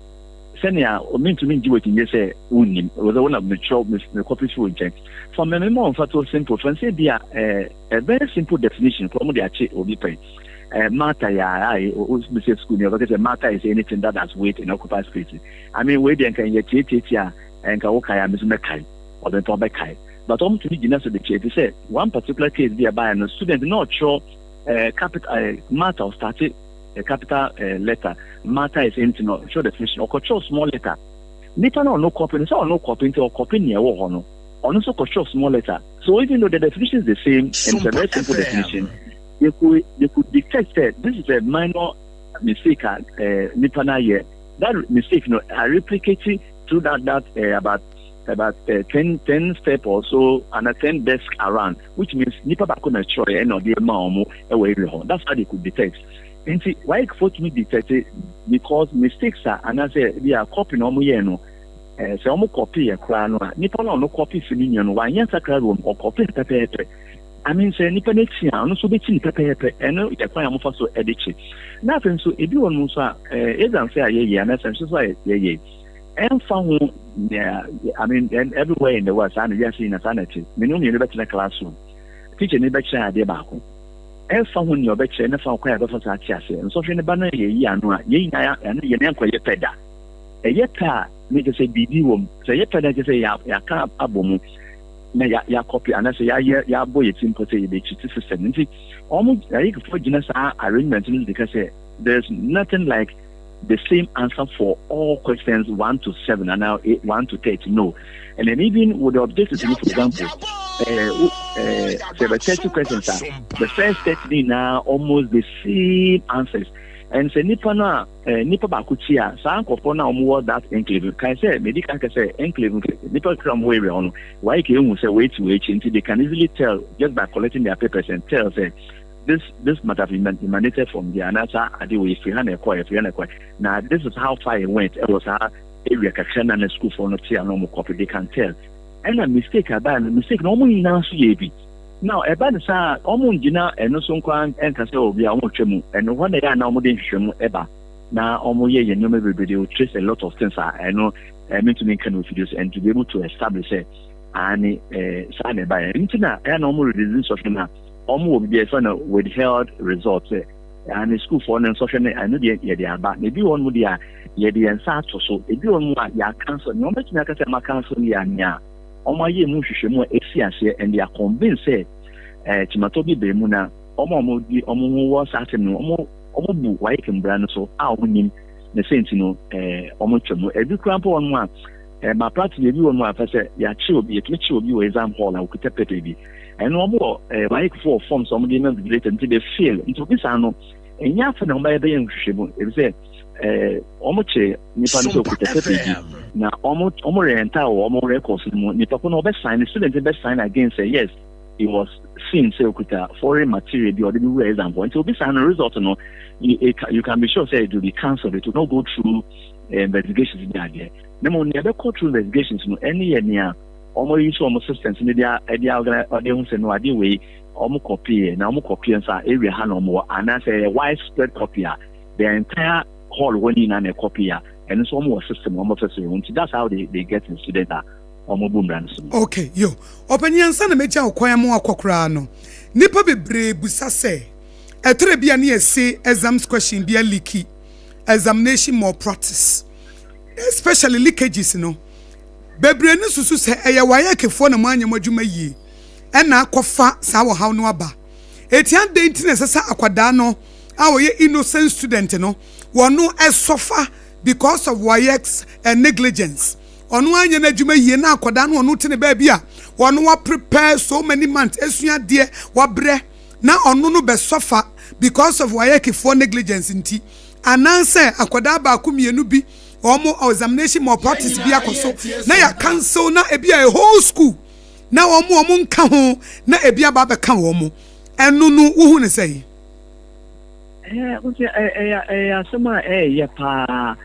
D: sɛnea mentumi ngye w'akyinnye sɛ wonnim wɔ sɛ wo na mekyerɛw mekɔpe fi wo nkyɛn. Fa me mema ɔmfa to simple fa nsɛ bi a a very simple definition kora mo de akye obi pɛn. Matter yɛ a a sɛ school ni ɔbɛka sɛ matter is anything that has weight and occupies space. I mean, wei deɛ nka yɛ tietietie a nka wokae a me nso mɛkae, ɔbɛnpɛ ɔbɛkae, but ɔmo tumi gyina so de kyerɛ ti sɛ one particular case bi a ɛbaeɛ no, student na ɔtwerɛ capital matter, ɔstart capital letter, matter is anything, ɔtwerɛ definition, ɔkɔtwerɛ small letter. Nipa na ɔno copy no sɛ ɔno copy, nti ɔcopy nea ɛwɔ hɔ no, ɔno nso kɔtwerɛ small letter. So even though the definition is the same and it's a very simple definition, they could detect that this is a minor mistake a nipa na yɛ. That mistake no I replicate through that about 10 step or so and a 10 desk around, which means nipa baako na ɛtwerɛ ɛna ɔde ma wɔn ɛwɔ area hɔ. That's how they could detect. Nti WAECfoɔ tumi detect it because mistakes a anaasɛ bi a copy na wɔn yɛ no, sɛ wɔn copy yɛ koraa no a, nipa na ɔno copy fi ne nua no wanyɛ nsakra wɔ mu, ɔcopy no pɛpɛɛpɛ. I mean, sɛ nipa no akyi a, ɔno nso bɛkyi no pɛpɛɛpɛ. Ɛno yɛ kwan a wɔfa so ɛde kyi. Na afei nso ebi wɔ no nso a exam sɛ a yɛyɛ anaasɛ nso so a yɛyɛ. Ɛmfa ho nea, I mean, everywhere in the world saa na wiase nyinaa saa na ɛte. Me ne wo mmienu bɛtena classroom. Teacher ni bɛkyerɛ adeɛ baako. Ɛmfa ho nea ɔbɛkyerɛ ne fa kwan a yɛbɛfa so ate aseɛ. Nsɔhwɛ no ba na yɛyi ano a, yɛn nyinaa ɛno yɛn nkɔyɛ pɛ da. Ɛyɛ pɛ a, ne kyerɛ sɛ biribi wɔ mu. Sɛ ɛyɛ pɛ na kyerɛ sɛ yɛaka abɔ mu na yɛakɔpe anaasɛ yɛayɛ yɛabɔ yɛn ti mpo sɛ yɛbɛkyiti system. Nti wɔn ayɛkifoɔ gyina saa arrangement no de ka sɛ there is nothing like the same answer for all questions 1 to 7 and now 1 to 30. No. And then even with the objectives, for example, the 30 questions are the first 30 now almost the same answers. And sɛ nipa no a nipa baako ti a, saa nkurɔfoɔ no a wɔwɔ that enclave kan sɛ medi kan kɛ sɛ enclave nipa kura wɔn area hɔ no, wɔayɛ ka ehu sɛ wɔati wɔ akyi, nti they can easily tell just by collecting their papers and tell sɛ this might have emanated from there, anaasɛ ade wɔ efiri ha na ɛkɔ, efiri ha na ɛkɔ, na this is how far it went. Ɛwɔ saa area kakra na sukuufoɔ no te a na wɔn copy, they can tell. Ɛna mistake aba no, mistake na wɔn nyinaa nso yɛ bi. Now ɛba ne saa, wɔn ngyina ɛno so nkwa ɛnka sɛ obi a wɔn twɛ mu. Ɛno hɔ na ɛyɛ a na wɔn de nhwehwɛmu ɛba na wɔn yɛ yɛn nneɛma bebree. They will trace a lot of things a ɛno ɛmɛntumi nka no videos and to be able to establish sɛ ani saa na ɛba yɛ. Nti na ɛyɛ na wɔn release nsɔhwɛ na wɔn wɔ bibi a yɛfrɛ no withheld result, sɛ ani sukuufoɔ no nsɔhwɛ no, ɛno deɛ yɛde aba, na ebi wɔ mu deɛ a yɛde yɛn nsa ato so, ebi wɔ mu a yɛa cancel. Nea wɔn bɛtumi aka sɛ ɛma cancel no yɛ nea wɔn ayɛ mu nhwehwɛmu a esi aseɛ and they are convinced sɛ kyimatɔ bi bɛn mu na wɔn a wɔn di wɔn ho wɔ saa asɛm no, wɔn bu WAEC mbra no so a wɔn nim ne sɛnti no wɔn twɛ mu. Ebi kura mpo wɔn mu a malpractice, ebi wɔ mu a fɛ sɛ yɛakye obi, yɛtumi kye obi wɔ exam hall a okuta paper bi. Ɛno wɔn wɔ WAEC fo wɔ forms a wɔn de ma invigilator, nti they fail. Nti obi saa no, ɛnyɛ afɛ na wɔn bɛyɛ bɛyɛ nhwehwɛmu, ebi sɛ wɔn kye nipa no sɛ okuta paper bi na wɔn re-enter wɔ wɔn records no mu, nipa ko no ɔbɛ sign, the student bɛ sign again sɛ yes, he was seen sɛ okuta foreign material bi ɔde bi wura exam hall. Nti obi saa no, result no, you can be sure sɛ it will be cancelled. It will not go through investigations bi adeɛ. Na mo nea ɛbɛkɔ through investigations no, ɛne yɛ nea wɔn yi so wɔn systems no de ɛde organize ɔde ho sɛ no adeɛ wei wɔn copy yɛ, na wɔn copy nso a area ha na wɔn wɔ, anaasɛ ɛyɛ widespread copy a the entire hall hɔ nyinaa na copy a, ɛno nso wɔn wɔ system wɔn fɛ so yɛ. Nti that's how they get in student a wɔn bu mmara no so.
A: Okay, yo, ɔpanyin, ansa na megya wo kwan mu akɔ koraa no, nipa bebree busa sɛ ɛtɛrɛ bi a ne yɛse exams question bi a leak, examination malpractice, especially leakages no bebree no, susu sɛ ɛyɛ WAECfoɔ na mo anyɛ mo adwuma yie ɛna akɔfa saa wɔhaw no aba. Eti adan nti na ɛsɛ sɛ akwadaa no a ɔyɛ innocent student no wɔno ɛsɔfa because of WAEC's negligence? Ɔno anyɛ n'adwuma yie na akwadaa no ɔno te ne baabi a wɔno wa prepare so many months, esua adeɛ, wabrɛ, na ɔno no bɛ sɔfa because of WAECfoɔ negligence nti, anaasɛ akwadaa baako mmienu bi wɔn examination malpractice bi akɔ so na yɛ cancel na ebi a whole school na wɔn nka ho na ebi aba abɛka wɔn, ɛno no wohu ne sɛ?
D: Ɛɛ ɛyɛ ɛyɛ asɛm a ɛyɛ paa.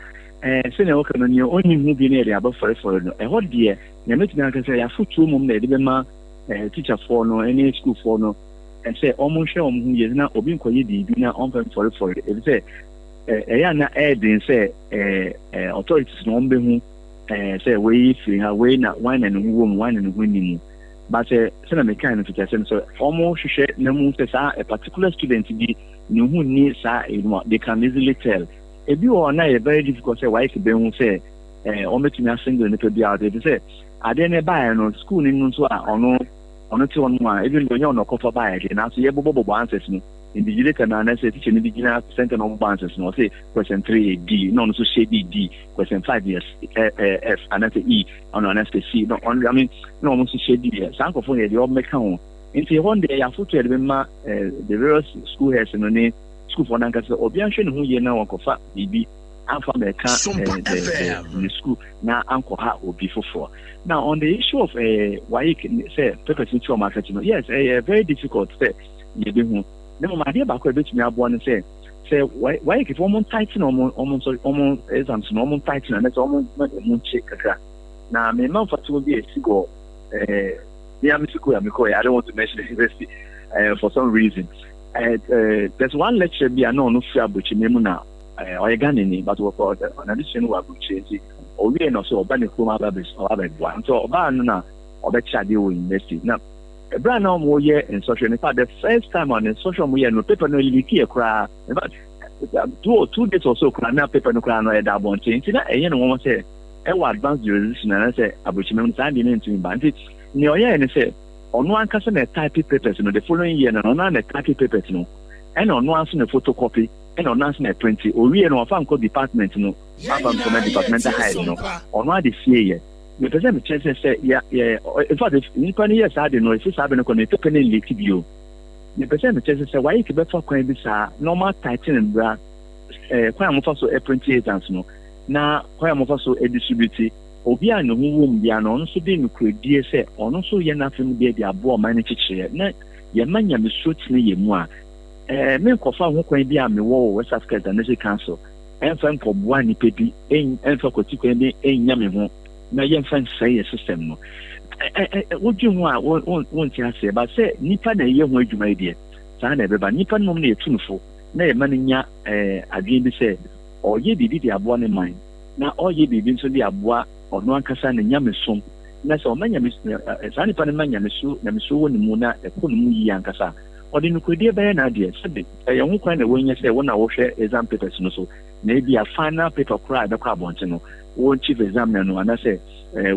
D: Sɛnea wɔka no, nea ɔnni ho bi no yɛde abɛfɔrefɔre no. Ɛhɔ deɛ, nea mɛtumi aka sɛ yɛafotuo mmom na yɛde bɛma tikyafoɔ no ne sukuufoɔ no sɛ wɔn nhwɛ wɔn ho yie na obi nkɔyɛ biribi na ɔmfɛ mfɔrefɔre, ebi sɛ ɛyɛ ana ɛyɛ sɛ authorities no wɔn bɛhu sɛ wei firi ha, wei na wan na ne ho wɔ mu, wan na ne ho nni mu. But sɛnea meka no fiti asɛm sɛ wɔn hwehwɛ na mu sɛ saa a particular student bi ne ho nni saa ɛnu a, they can easily tell. Ebi wɔ hɔ na yɛ very difficult sɛ wayɛ sɛ bɛhu sɛ wɔn bɛtumi a single nipa bi a ɔde sɛ adeɛ no baeɛ no, school no nso a ɔno te hɔ no a, even though ɔnyɛ ɔno ɔkɔfa baeɛ deɛ, nanso yɛbobɔbobɔ answers no, invigilator no anaasɛ teacher no bi gyina center na ɔbobɔ answers no, ɔsɛ question 3 yɛ D na ɔno nso hyɛ D D, question 5 yɛ F anaasɛ E ɔno anaasɛ C na ɔno, I mean, na ɔno nso hyɛ D yɛ. Saa nkurɔfoɔ yɛ deɛ ɔmmɛka ho. Nti ɛhɔ no deɛ, yɛ afoto yɛde bɛma the various school heads no ne sukuufoɔ no ankasa, obiara nhwɛ ne ho yie na wɔnkɔfa biribi amfa mɛka ne school na ankɔha obi foforɔ. Now, on the issue of WAEC sɛ papers no ti wɔn akakyi no, yes, ɛyɛ very difficult sɛ yɛbɛhu. Na mmom adeɛ baako a ɛbɛtumi aboa no sɛ WAEC fo wɔn tighten wɔn nso wɔn exams no, wɔn tighten na sɛ wɔn ma ɛmu nkye kakra. Na mmarima mfatoho bi a esi wɔ me school a mekɔ, I don't want to mention the university for some reason. There's one lecturer bi a na ɔno firi aburokyire mu na ɔyɛ Ghanani, but wɔkɔ ɔnadesua no wɔ aburokyire, nti Ɔwiee no ɔsɛ ɔba ne kurom aba bɛ ɔba bɛboa. Nti ɔbaa no na ɔbɛkyerɛ adeɛ wɔ university. Na ɛberɛ a na wɔyɛ nsɔhwɛ no, in fact the first time a ne nsɔhwɛ a wɔyɛ no paper no leakiɛ koraa. In fact 2 days or so koraa na paper no koraa no ɛda abɔnten. Nti na ɛyɛ no nwanwa sɛ ɛwɔ advanced jurisdiction anaasɛ aburokyimam no saa deɛ no ntumi ba. Nti nea ɔyɛɛ ne sɛ ɔno ankasa na ɛtype papers no. The following year no, ɔno ara na ɛtype papers no, ɛna ɔno ara nso na photocopy, ɛna ɔno ara nso na ɛprint. Owie no, ɔfa nkɔ department no, afa nkɔmɛ departmental head no, ɔno ade sie yɛ. Mepɛ sɛ mekyerɛ sɛ yɛ yɛ in fact nipa no yɛ saa de no, efi saa bɛ no kɔ ne paper no nleak bio. Mepɛ sɛ mekyerɛ sɛ WAEC bɛfa kwan bi saa na ɔmo atighten mbra kwan a wɔfa so ɛprint exams no na kwan a wɔfa so ɛdistribute. Obi a ne ho wɔ mu bia no, ɔno nso de nokoredie sɛ ɔno nso yɛ n'afɛm deɛ de aboa ɔman no kyekyereɛ na yɛma nyamesuro tene yɛ mu a, menkɔfa ho kwan bi a mewɔ wɔ West Africa Examination Council ɛmfa nkɔboa nipa bi, ɛmfa kwati kwan bi ɛnya me ho na yɛmfa nsɛe yɛ system no. Wodwe ho a wonte aseɛ ba sɛ nipa na ɛyɛ ho adwuma yi deɛ, saa na ɛbɛba. Nipa no mmom na yɛtu no fo na yɛma no nya adwene bi sɛ ɔyɛ biribi de aboa ne man na ɔyɛ biribi nso de aboa ɔno ankasa ne nyamesom, na sɛ ɔma nyame saa nipa no ma nyamesu nyamesuo wɔ ne mu na ɛkɔ ne mu yie ankasa, ɔde nokoredie bɛyɛ n'adeɛ. Sɛbe ɛyɛ ho kwan na wɔnyɛ sɛ wɔn a wɔhwɛ exam papers no so na ebi a final paper koraa a ɛbɛkɔ abɔnten no, wɔn chief examiner no anaasɛ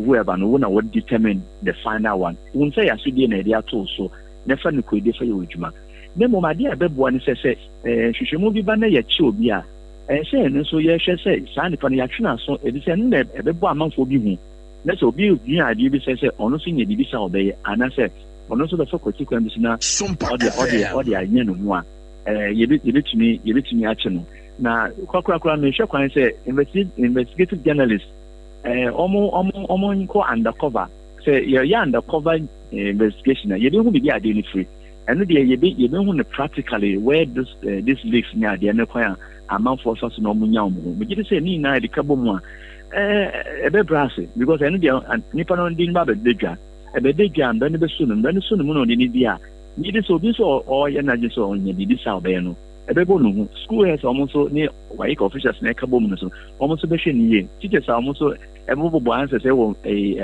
D: whoever no, wɔn na wɔn determine the final one. Wɔn sɛ yɛ asodie na yɛde ato so na ɛfa nokoredie fa yɛ wɔ adwuma. Na mmom adeɛ a ɛbɛboa ne sɛ nhwehwɛmu bi ba na yɛkye obi a, ɛyɛ sɛ ɛno nso yɛhwɛ sɛ saa nipa no yɛatwe n'aso, ebi sɛ ɛno na ɛbɛbɔ amanfoɔ bi hu, na sɛ obi dua adeɛ bi sɛ ɔno nso nya biribi sɛ ɔbɛyɛ anaasɛ ɔno nso bɛfa kwati kwan bi so na ɔde anyɛ ne ho a, yɛbɛtumi akye no. Na korakorakora mehwɛ kwan sɛ investigative journalist ɔmo nkɔ undercover. Sɛ yɛyɛ undercover investigation a, yɛbɛhu biribi adeɛ no firi. Ɛno deɛ yɛbɛhu no practically where this leaks ne adeɛ ne kwan a amanfoɔ fa so na ɔmo nya ɔmo ho. Megye di sɛ ne nyinaa yɛde ka bɔ mu a, ɛbɛbrɛ ase, because ɛno deɛ nipa no de nipa bɛbɛ dwa, ɛbɛbɛ dwa, mbɛ no bɛso no, mbɛ no so no mu na ɔde ne di a, megye di sɛ obi nso ɔyɛ n'adwene sɛ ɔnya biribi sa ɔbɛyɛ no, ɛbɛbɔ ne ho. School heads a ɔmo nso ne WAEC officials na ɛka bɔ mu no so, ɔmo nso bɛhwɛ ne yie. Teachers a ɔmo nso ɛbɛbɔbɔ answers ɛwɔ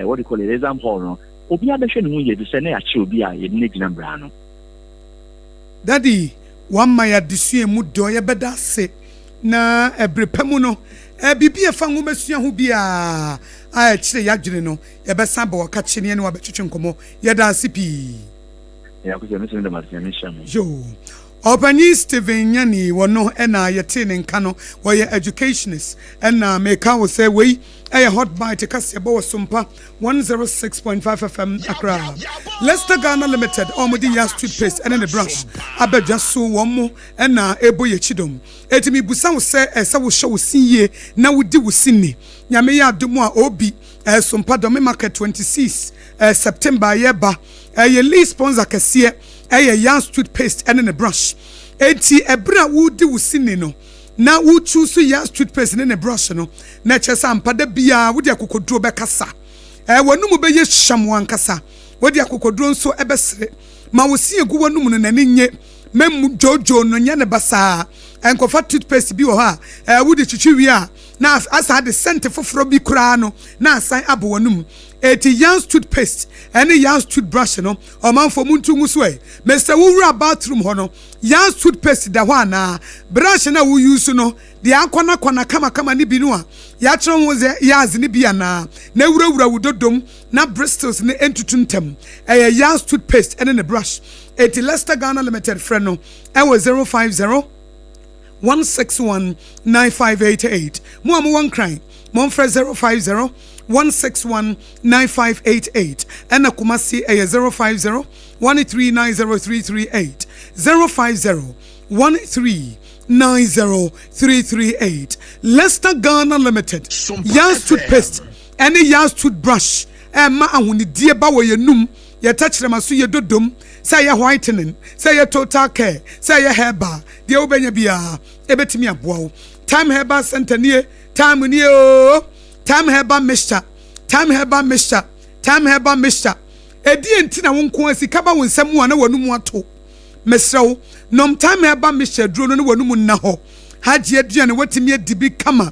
D: what do you call it, exam hall no, obiara bɛhwɛ ne ho yie bi sɛ na yɛakyerɛ obi a yɛde no gyina mmara no.
A: Daddy, wama yɛ adesua mu dɔ, yɛbɛda ase. Na ɛbere pa mu no, biribi a ɛfa nwomasua ho biara a ɛkyerɛ yɛadwene no, yɛbɛsan aba wakakye ne yɛne wabɛtwetwe nkɔmmɔ. Yɛda ase pii. Yo. Ɔpanyin Stephen Nyani, wɔno ɛna yɛtee ne nka no, wɔyɛ educationist. Ɛna meka wo sɛ wei ɛyɛ Hot Bite kaseɛbɔ wɔ Sompa 106.5 FM Accra. Leicester Ghana Limited a wɔde Yas toothpaste ɛne ne brush abɛdwa so, wɔn mo ɛna ɛbɔ yɛ kyidɔm. Eti mibusa wo sɛ ɛsɛ wohyɛ wo sin yie na wodi wo sin ni. Nyame yɛ adom a, obi Sompa Dome Market 26 September yɛba. Ɛyɛ lead sponsor kɛseɛ ɛyɛ Yas toothpaste ɛne ne brush. Eti ɛberɛ a wodi wo sin ni no na wo choose Yas toothpaste ne ne brush no, na ɛkyerɛ sɛ ampa da biara wode akokoduro bɛkasa. W'anum bɛyɛ hyam ankasa. Wode akokoduro nso ɛbɛsere. Ma wo se egu w'anum no n'ani nye. Mɛmu dwoodwoo no, nyɛ ne basaa. Nkɔfa toothpaste bi wɔ hɔ a wode twitwi wie a na asa de scent foforɔ bi koraa no na asan abɔ w'anum. Eti Yans toothpaste ɛne Yans toothbrush no, ɔmanfoɔ muntu ngu so ɛ. Mesrɛ wo, wura bathroom hɔ no, Yans toothpaste da hɔ anaa? Brush no a wo use no, deɛ akɔnakɔna kamakama ne bi no a yɛakyerɛ ho sɛ Yaz ne bi anaa? Na wurawura wo dodom na bristles ne ntutu ntɛm. Ɛyɛ Yaz toothpaste ɛne ne brush. Eti Leicester Ghana Limited, frɛ no ɛwɔ 050 161 9588. Mo a mowɔ Nkran, momfrɛ 050 161 9588. Ɛna Kumasi ɛyɛ 050 1390338, 050 1390338. Leicester Ghana Limited, Yas toothpaste ɛne Yas toothbrush ɛma ahonidie ba wɔ yɛn num, yɛtɛkyerɛma so, yɛ dodom, sɛ ɛyɛ whitening, sɛ ɛyɛ total care, sɛ ɛyɛ herbal deɛ, wobɛnya biara ɛbɛtumi aboa wo. Time Herbal Center nie, time nie o. Time Herbal Mixture, Time Herbal Mixture, Time Herbal Mixture. Ɛdeɛ nti na wo nko a sika ba wo nsam mu a na w'anum ato? Mesrɛ wo, nom Time Herbal Mixture aduro no ne w'anum nna hɔ. Hagye aduane, watumi adi bi kama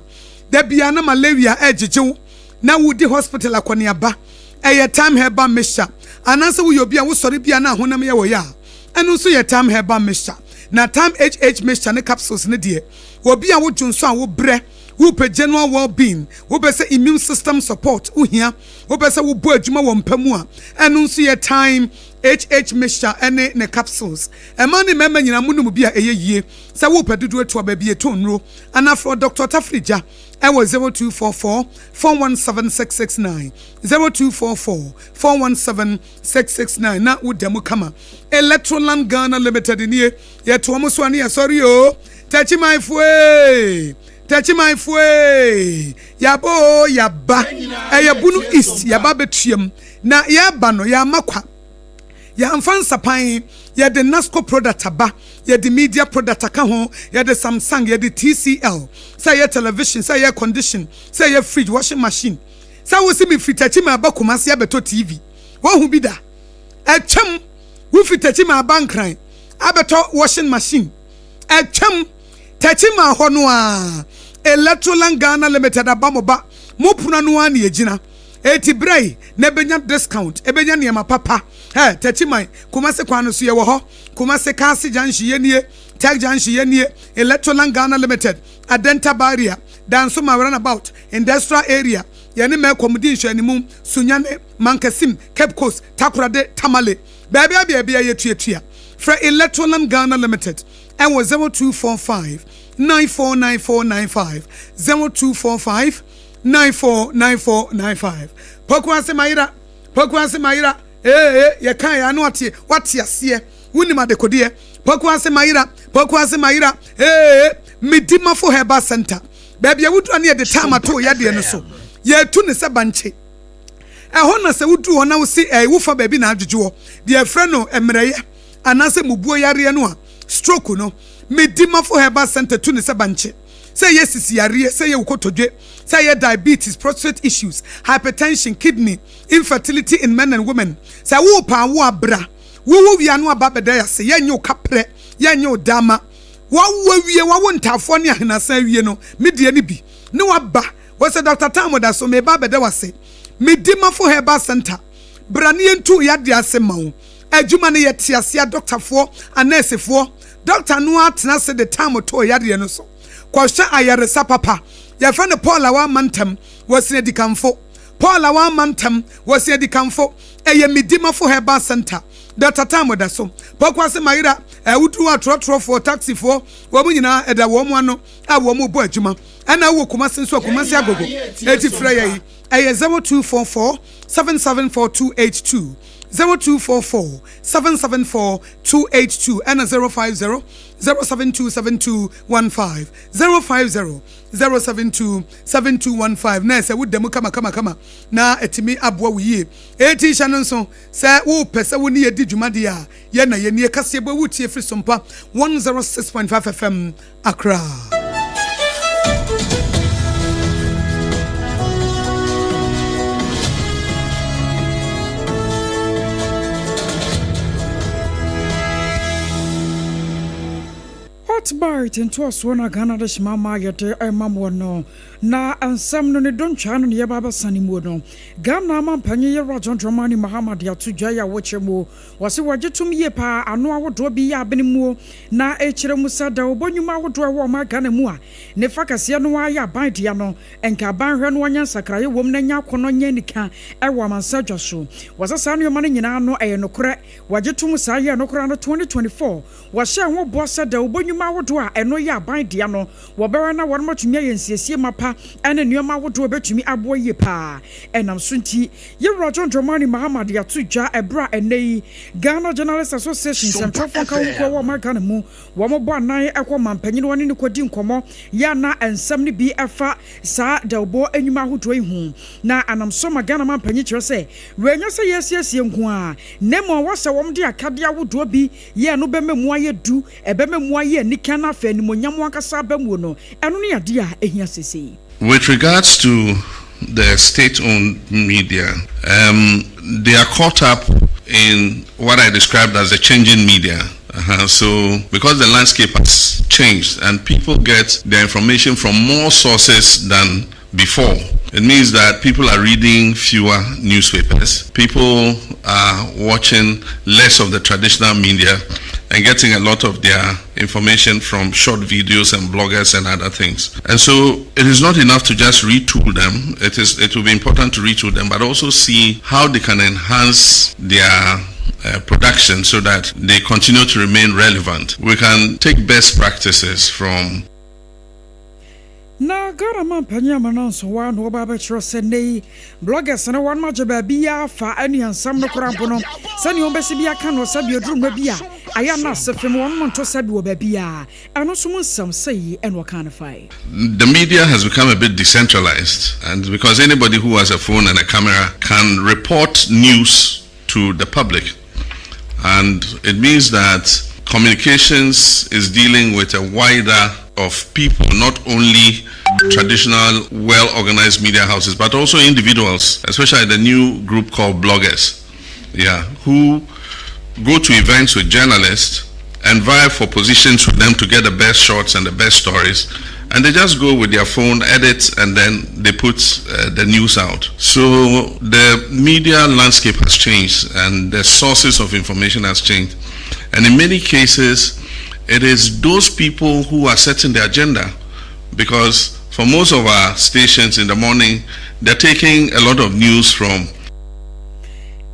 A: da biara na malaria ɛregyegye wo. na wodi hospital akɔneaba, ɛyɛ Time Herbal Mixture. Anaasɛ woyɛ obi a wosɔre bi a na ahonam yɛ wɔ yɛ a, ɛno nso yɛ Time Herbal Mixture. Na Time HH Mixture ne capsules no deɛ, obi a wodwo nso a wobrɛ, wopɛ general well-being, wopɛ sɛ immune system support wohia, wopɛ sɛ wobɔ adwuma wɔ mpa mu a, ɛno nso yɛ Time HH Mixture ne ne capsules. Mmaa ne mmarima nyinaa monom bi a ɛyɛ yie. Sɛ wopɛ dodoɔ atu a, baabi yɛtɔn nnuro anaa frɛ Dr. Tafiri Gya ɛwɔ 0244 417 669, 0244 417 669 na woda mu kama. Electroland Ghana Limited nie, yɛto wɔn so a ne yɛsɔre o. Tɛkyimanfoɔ, Tɛkyimanfoɔ, yaba o, yaba. Ɛyɛ Bunu East, yaba bɛtuam na yɛba no yɛama kwa. Yɛamfa nsapan, yɛde Nasco product aba, yɛde media product aka ho, yɛde Samsung, yɛde TCL, sɛ ɛyɛ television, sɛ ɛyɛ condition, sɛ ɛyɛ fridge, washing machine. Sɛ wosi mi firi Tɛkyiman aba Kumasi abɛtɔ TV, wɔn bi da ɛtwam. Wofi Tɛkyiman aba Nkran abɛtɔ washing machine, ɛtwam. Tɛkyiman hɔ no a, Electroland Ghana Limited aba mo ba mo pono no ara na yɛgyina eti brɛ yi na ebenya discount, ebenya nneɛma papa. Ɛ Tɛkyiman, Kumasi kwan no so yɛwɔ hɔ. Kumasi Kaase Junction yɛ nie, Tech Junction yɛ nie. Electroland Ghana Limited, Adenta Barrier, Dansoma Roundabout, Industrial Area, yɛne mɛkɔm di nhwɛanimu, Sunyane, Mankasim, Cape Coast, Takoradi, Tamale, baabi a baabi a yɛtuatua. Frɛ Electroland Ghana Limited ɛwɔ 0245 949495, 0245 949495. Pokuase mayera, Pokuase mayera, ee, yɛka yɛ ano ate, wate aseɛ, wonim adekodeɛ. Pokuase mayera, Pokuase mayera, ee. Medimafo Herbal Center, baabi a wodura ne yɛde time ato yadeɛ no so, yɛtu ne sɛ bankye ɛhɔ. Na sɛ woduru hɔ na wosi ɛɛ wofa baabi na adwodwo hɔ deɛ, ɛfrɛ no mmerɛyɛ anaasɛ mubuo yareɛ no a, stroke no, Medimafo Herbal Center tu ne sɛ bankye. Sɛ ɛyɛ sisi yareɛ, sɛ ɛyɛ wokotodwe, sɛ ɛyɛ diabetes, prostate issues, hypertension, kidney, infertility in men and women, sɛ worepa awo abra, wowo wia no aba bɛda ase, yɛnyɛ wo kaprɛ, yɛnyɛ wo dama. Wawo awie, wawo ntaafoɔ ne ahenasa awie no, medeɛ no bi ne waba wɔ sɛ Dr. Tam da so meba abɛda wase. Medimafo Herbal Center, bra ne yɛntu yadeɛ ase ma wo. Adwuma no yɛte aseɛ, dɔktafoɔ, anɛɛsefoɔ, dɔkta no atena ase de tam too yadeɛ no so. Kɔhwɛ ayaresa papa. Yɛfrɛ no Paul a wama ntɛm wɔsi adikanfo. Paul a wama ntɛm wɔsi adikanfo. Ɛyɛ Medimafo Herbal Center. Dr. Tam da so. Pɔkwase Mayera, ɛwoduru atorɔtorɔfoɔ, taxifoɔ, wɔn nyinaa ɛda wɔn ano a wɔn bɔ adwuma. Ɛna wɔ Kumasi nso a, Kumasi Agogo. Eti frɛ yɛ yi, ɛyɛ 0244 774 282, 0244 774 282, ɛna 050 072 7215, 050 072 7215. Na ɛsɛ woda mu kama kama kama na ɛtumi aboa wo yie. Eti hyɛ no nso sɛ wopɛ sɛ wo ne yɛdi dwumadeɛ a, yɛn na yɛnie kaseɛ bɔ wotie firi Sompa 106.5 FM Accra.
E: Hotbite ntoasoɔ no a Ghana de hyema ma yɛde ɛma moɔ no na nsɛm no ne dontwaa no ne yɛba abɛsane muo no. Ghana mampanyin Yɛwura John Dramani Mahama de ato dwa yi a wɔkyerɛ mu wɔse wɔgye tom yie paa ano ahodoɔ bi yɛ abene muo na ɛkyerɛ mu sɛ dawobɔ nnwuma ahodoɔ ɛwɔ ɔman Ghana mu a ne fa kɛseɛ no ara yɛ aban dea no, nka aban hwɛ no ɔnyɛ nsakraeɛ wom na nya akɔnnɔ nyɛ anika ɛwɔ amansa dwa so. Wɔsɛ saa nneɛma no nyinaa no ɛyɛ nokorɛ, wɔgye tom saa yɛ no koraa no. 2024 wɔhyɛɛ ho bɔ sɛ dawobɔ nnwuma ahodoɔ a ɛno yɛ aban dea no, wɔbɛwɛ na wɔn atumi ayɛ nsiesie mapa ne nneɛma ahodoɔ a ɛbɛtumi aboa yie paa. Ɛnam so nti, Yɛwura John Dramani Mahama de ato dwa ɛberɛ a ɛnnɛ yi Ghana Journalists Association, nsɛmtwerɛfoɔ nka ho kuo wɔ ɔman Ghana mu, wɔn bɔ anan ɛkɔ mampanyin wɔne no kɔdi nkɔmmɔ yɛ ana nsɛm no bi ɛfa saa dawubɔ nnwuma ahodoɔ yi ho. Na anam so ma Ghana mampanyin kyerɛ sɛ wɔanya sɛ yɛsiesie nko a, na mmom wɔ sɛ wɔn de akadeɛ ahodoɔ bi yɛ no bɛma mu ayɛ du, ɛbɛma mu ayɛ anika na afei animonyam ankasa aba mu no, ɛno ne adeɛ a ɛhia sesei.
F: With regards to the state-owned media, they are caught up in what I described as the changing media. So, because the landscape has changed and people get their information from more sources than before. It means that people are reading fewer newspapers, people are watching less of the traditional media and getting a lot of their information from short videos and bloggers and other things. And so it is not enough to just retool them. It is it will be important to retool them, but also see how they can enhance their production so that they continue to remain relevant. We can take best practices from
E: Na Ghana manpanyin Amana Nsowa na ɔba abɛkyerɛ sɛ nnɛ yi bloggers no wɔnom agye baabi afa ɛne nsɛm no koraa mpo no sɛnea wɔbɛsi bi aka no sɛbi aduru mmerɛ bi a ayɛ na ase fam wɔnom nto sɛbi wɔ baabi a ɛno nso mu nsɛm sɛyi ɛna ɔka no fae.
F: The media has become a bit decentralized, and because anybody who has a phone and a camera can report news to the public, and it means that communications is dealing with a wider of people, not only traditional, well organized media houses, but also individuals, especially the new group called bloggers, yeah, who go to events with journalists and vie for positions with them to get the best shots and the best stories. And they just go with their phone, edit, and then they put the news out. So the media landscape has changed and the sources of information has changed. And in many cases, it is those people who are setting the agenda because for most of our stations in the morning, they're taking a lot of news from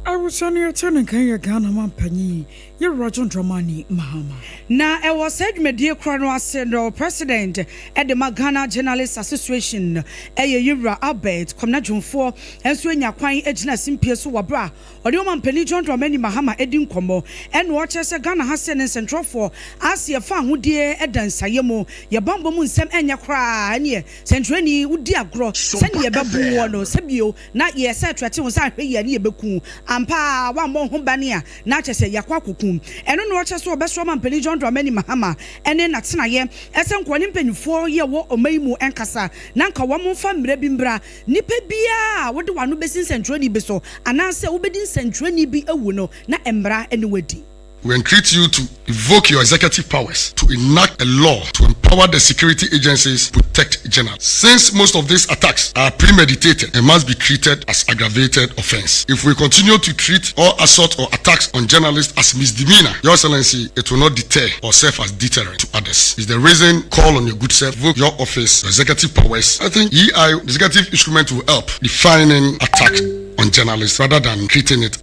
E: Abusua no yɛkyɛ ne nkan yɛ Ghana manpanyin Yɛwura John Dramani Mahama.
G: Na ɛwɔ saa dwumadie korɔ no ase no, President de ma Ghana Journalists Association ɛyɛ Yewura Albert Kwamina Dwomfoɔ nso anya kwan agyina simpie so wɔ berɛ a ɔne Ɔmanpanin John Dramani Mahama adi nkɔmmɔ ɛna ɔkyerɛ sɛ Ghana ha se ne nsɛntwerɛfoɔ ase yɛfa ahodie da nsayɛ mu, yɛ bammɔ mu nsɛm ɛnyɛ koraa ɛneɛ sɛntwerɛni wodi agorɔ sɛdeɛ yɛbɛbo woɔ no sɛbio na yɛ sɛ trɛte ho sɛ ahwɛ yie a ne yɛbɛku wo. Ampa ara woammɔ wo ho ban a na kyerɛ sɛ yɛakɔ akɔku. Ɛno na ɔkyerɛ sɛ ɔbɛsrɛ Ɔmanpanin John Dramani Mahama ne n'atenaeɛ sɛ nkoa ne mpanimfoɔ yi a ɛwɔ ɔman yi mu nkasa na anka wɔmfa mmara bi mmra. Nipa biara a wode w'ano bɛsi nsɛntwerɛni bi so anaasɛ wobɛdi nsɛntwerɛni bi awu no na mmara ne wo adi.
H: We entreat you to evoke your executive powers to enact a law to empower the security agencies protect journalists. Since most of these attacks are premeditated and must be treated as aggravated offense. If we continue to treat all assault or attacks on journalists as misdemeanor, Your Excellency, it will not deter or serve as deterrent to others. Is the reason call on your good self, evoke your office, your executive powers. I think EI, executive instrument will help defining attack on journalists rather than treating it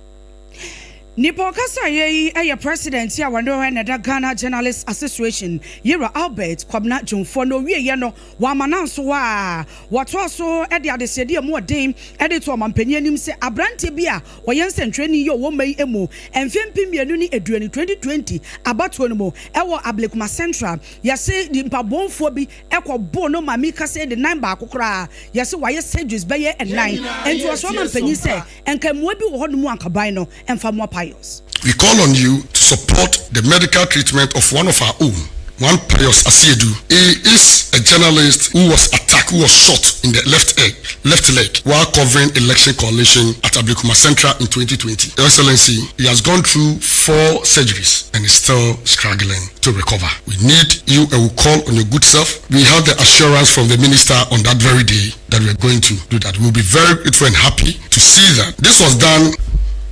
G: Nipa ɔkasaeɛ yi yɛ President a wɔne na ɛda Ghana Journalists Association, Yewura Albert Kwabena Dwomfoɔ na ɔwieɛ no wamma no anso hɔ a wɔtoa so de adesrɛdeɛ a ɛmu ɔden de too ɔmanpanin anim sɛ aberanteɛ bi a ɔyɛ nsɛntwerɛni yi a ɔwɔ mma yi mu mfeɛ 2020, 2020 abatoɔ no mu wɔ Ablekuma Central yɛse nipa bɔnfoɔ bi kɔboo no ma meka sɛ de nan baako koraa yɛse wayɛ surgeries bɛyɛ nnan enti ɔsrɛ ɔmanpanin sɛ nka mmoa bi wɔ hɔ nom a anka ban no mfa mmoa Pius.
H: We call on you to support the medical treatment of one of our own, one Pius Asiedu. He is a journalist who was attacked, who was shot in the left leg, left leg while covering election coalition at Ablekuma Central in 2020. Your Excellency, he has gone through four surgeries and is still struggling to recover. We need you and we call on your good self. We have the assurance from the minister on that very day that we are going to do that. We'll be very grateful and happy to see that this was done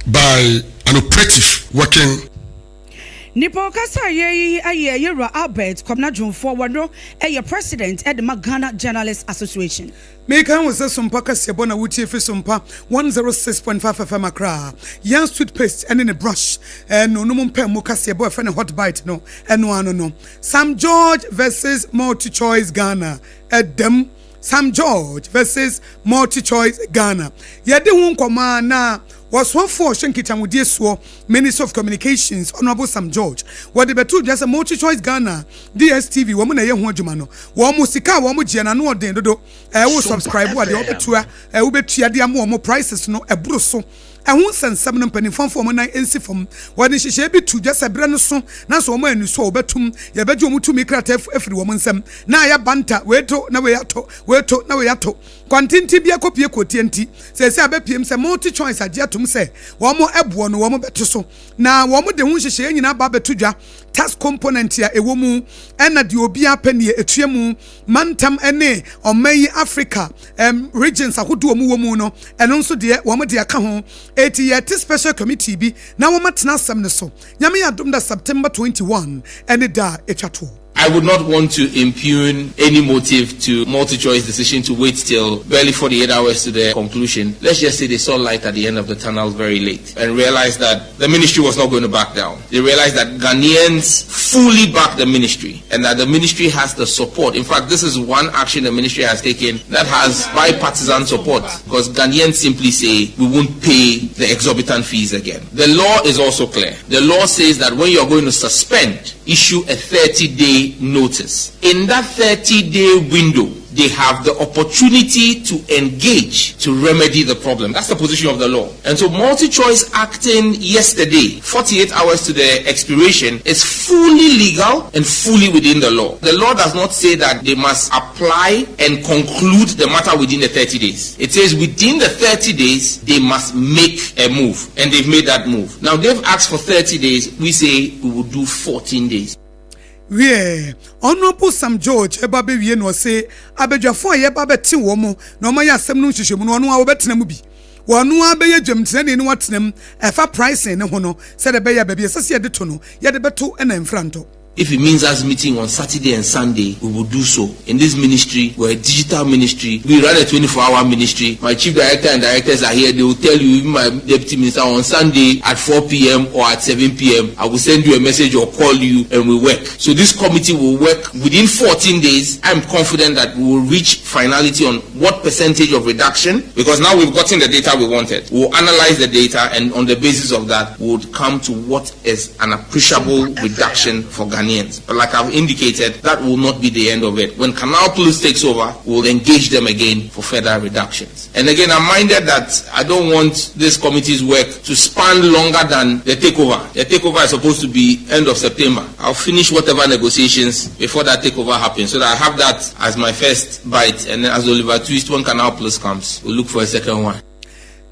H: by an operative working
G: Nipa ɔkasaeɛ yi yɛ Yewura Albert Kwabena Dwomfoɔ, wɔno yɛ President de ma Ghana Journalists Association.
A: Meka wo sɛ Sompa kaseɛbɔ na wotie fi Sompa 106.5 FM Accra. Yans toothpaste ne ne brush no nom mpɛ mu kaseɛbɔ a ɛfrɛ no hot bite no ɛno ano no. Sam George vs MultiChoice Ghana ɛdam. Sam George vs MultiChoice Ghana Yɛadi ho nkɔmmɔ a na Ɔsoafoɔ a ɔhwɛ nkitahodie soɔ, Minister of Communications, Honourable Sam George, wɔde bɛtoo dwa sɛ MultiChoice Ghana, DSTV, wɔn na ɛyɛ ho adwuma no, wɔn sika a wɔn gyeɛ no ano ɔden dodo, ɛɛ wo subscribe a deɛ wɔbɛtua, ɛɛ wobɛtua de ama wɔn prices no ɛboro so. Ɛho nsɛnsɛm no, mpanimfoɔ mfa wɔn nan nsi fam. Wɔde nhyehyɛe bi to dwa sɛ berɛ no so na sɛ wɔn anni so a, wɔbɛtom. Yɛbɛgye wɔn tumi krataa afiri wɔn nsam. Na ayɛ banta, wei to na wei ato, wei to na wei ato. Kwantenten bi akɔpue kurotia nti, seesei abɛpiem sɛ MultiChoice agye atom sɛ wɔn boɔ no wɔbɛto so. Na wɔde ho nhyehyɛeɛ nyinaa aba abɛto dwa. Tax component a ɛwɔ mu ɛna deɛ obiara pɛ neɛ ɛtua mu mantam ne ɔman yi Africa um, regions ahodoɔ mu wɔ mu no ɛno nso deɛ wɔn de aka ho. Eti yɛte special committee bi na wɔn atena asɛm no so. Nyame yɛ adom da September 21 ɛne da a ɛtwa toɔ.
I: I would not want to impugn any motive to MultiChoice decision to wait till barely 48 hours to the conclusion. Let's just say they saw light at the end of the tunnel very late and realized that the ministry was not going to back down. They realized that Ghanaians fully back the ministry and that the ministry has the support. In fact, this is one action the ministry has taken that has bipartisan support because Ghanaians simply say we won't pay the exorbitant fees again. The law is also clear. The law says that when you're going to suspend, issue a 30 day notice. In that 30 day window, they have the opportunity to engage to remedy the problem. That's the position of the law. And so MultiChoice acting yesterday, 48 hours to the expiration, is fully legal and fully within the law. The law does not say that they must apply and conclude the matter within the 30 days. It says within the 30 days, they must make a move. And they've made that move. Now they've asked for 30 days. We say we will do 14 days.
A: Wiɛ, Honourable Sam George ba bɛwie na ɔse abadwafoɔ a yɛba bɛte wɔn na wɔayɛ asɛm no nhwehwɛmu no ɔno ara wɔbɛtena mu bi. Wɔno ara bɛyɛ dwamtenani na watena mu ɛfa pricing no ho no sɛdeɛ ɛbɛyɛ a baabi a ɛsɛ sɛ yɛde to no yɛde bɛto na mfra ntɔ.
I: If it means us meeting on Saturday and Sunday, we will do so. In this ministry, we're a digital ministry. We run a 24-hour ministry. My chief director and directors are here. They will tell you, even my deputy minister, on Sunday at 4 p.m. or at 7 p.m., I will send you a message or call you and we work. So this committee will work within 14 days. I'm confident that we will reach finality on what percentage of reduction, because now we've gotten the data we wanted. We'll analyze the data and on the basis of that, we'll come to what is an appreciable reduction for Ghanaians. But like I've indicated, that will not be the end of it. When Canal Plus takes over, we'll engage them again for further reductions. And again, I'm minded that I don't want this committee's work to span longer than the takeover. The takeover is supposed to be end of September. I'll finish whatever negotiations before that takeover happens so that I have that as my first bite. And then as Oliver Twist, when Canal Plus comes, we'll look for a second one.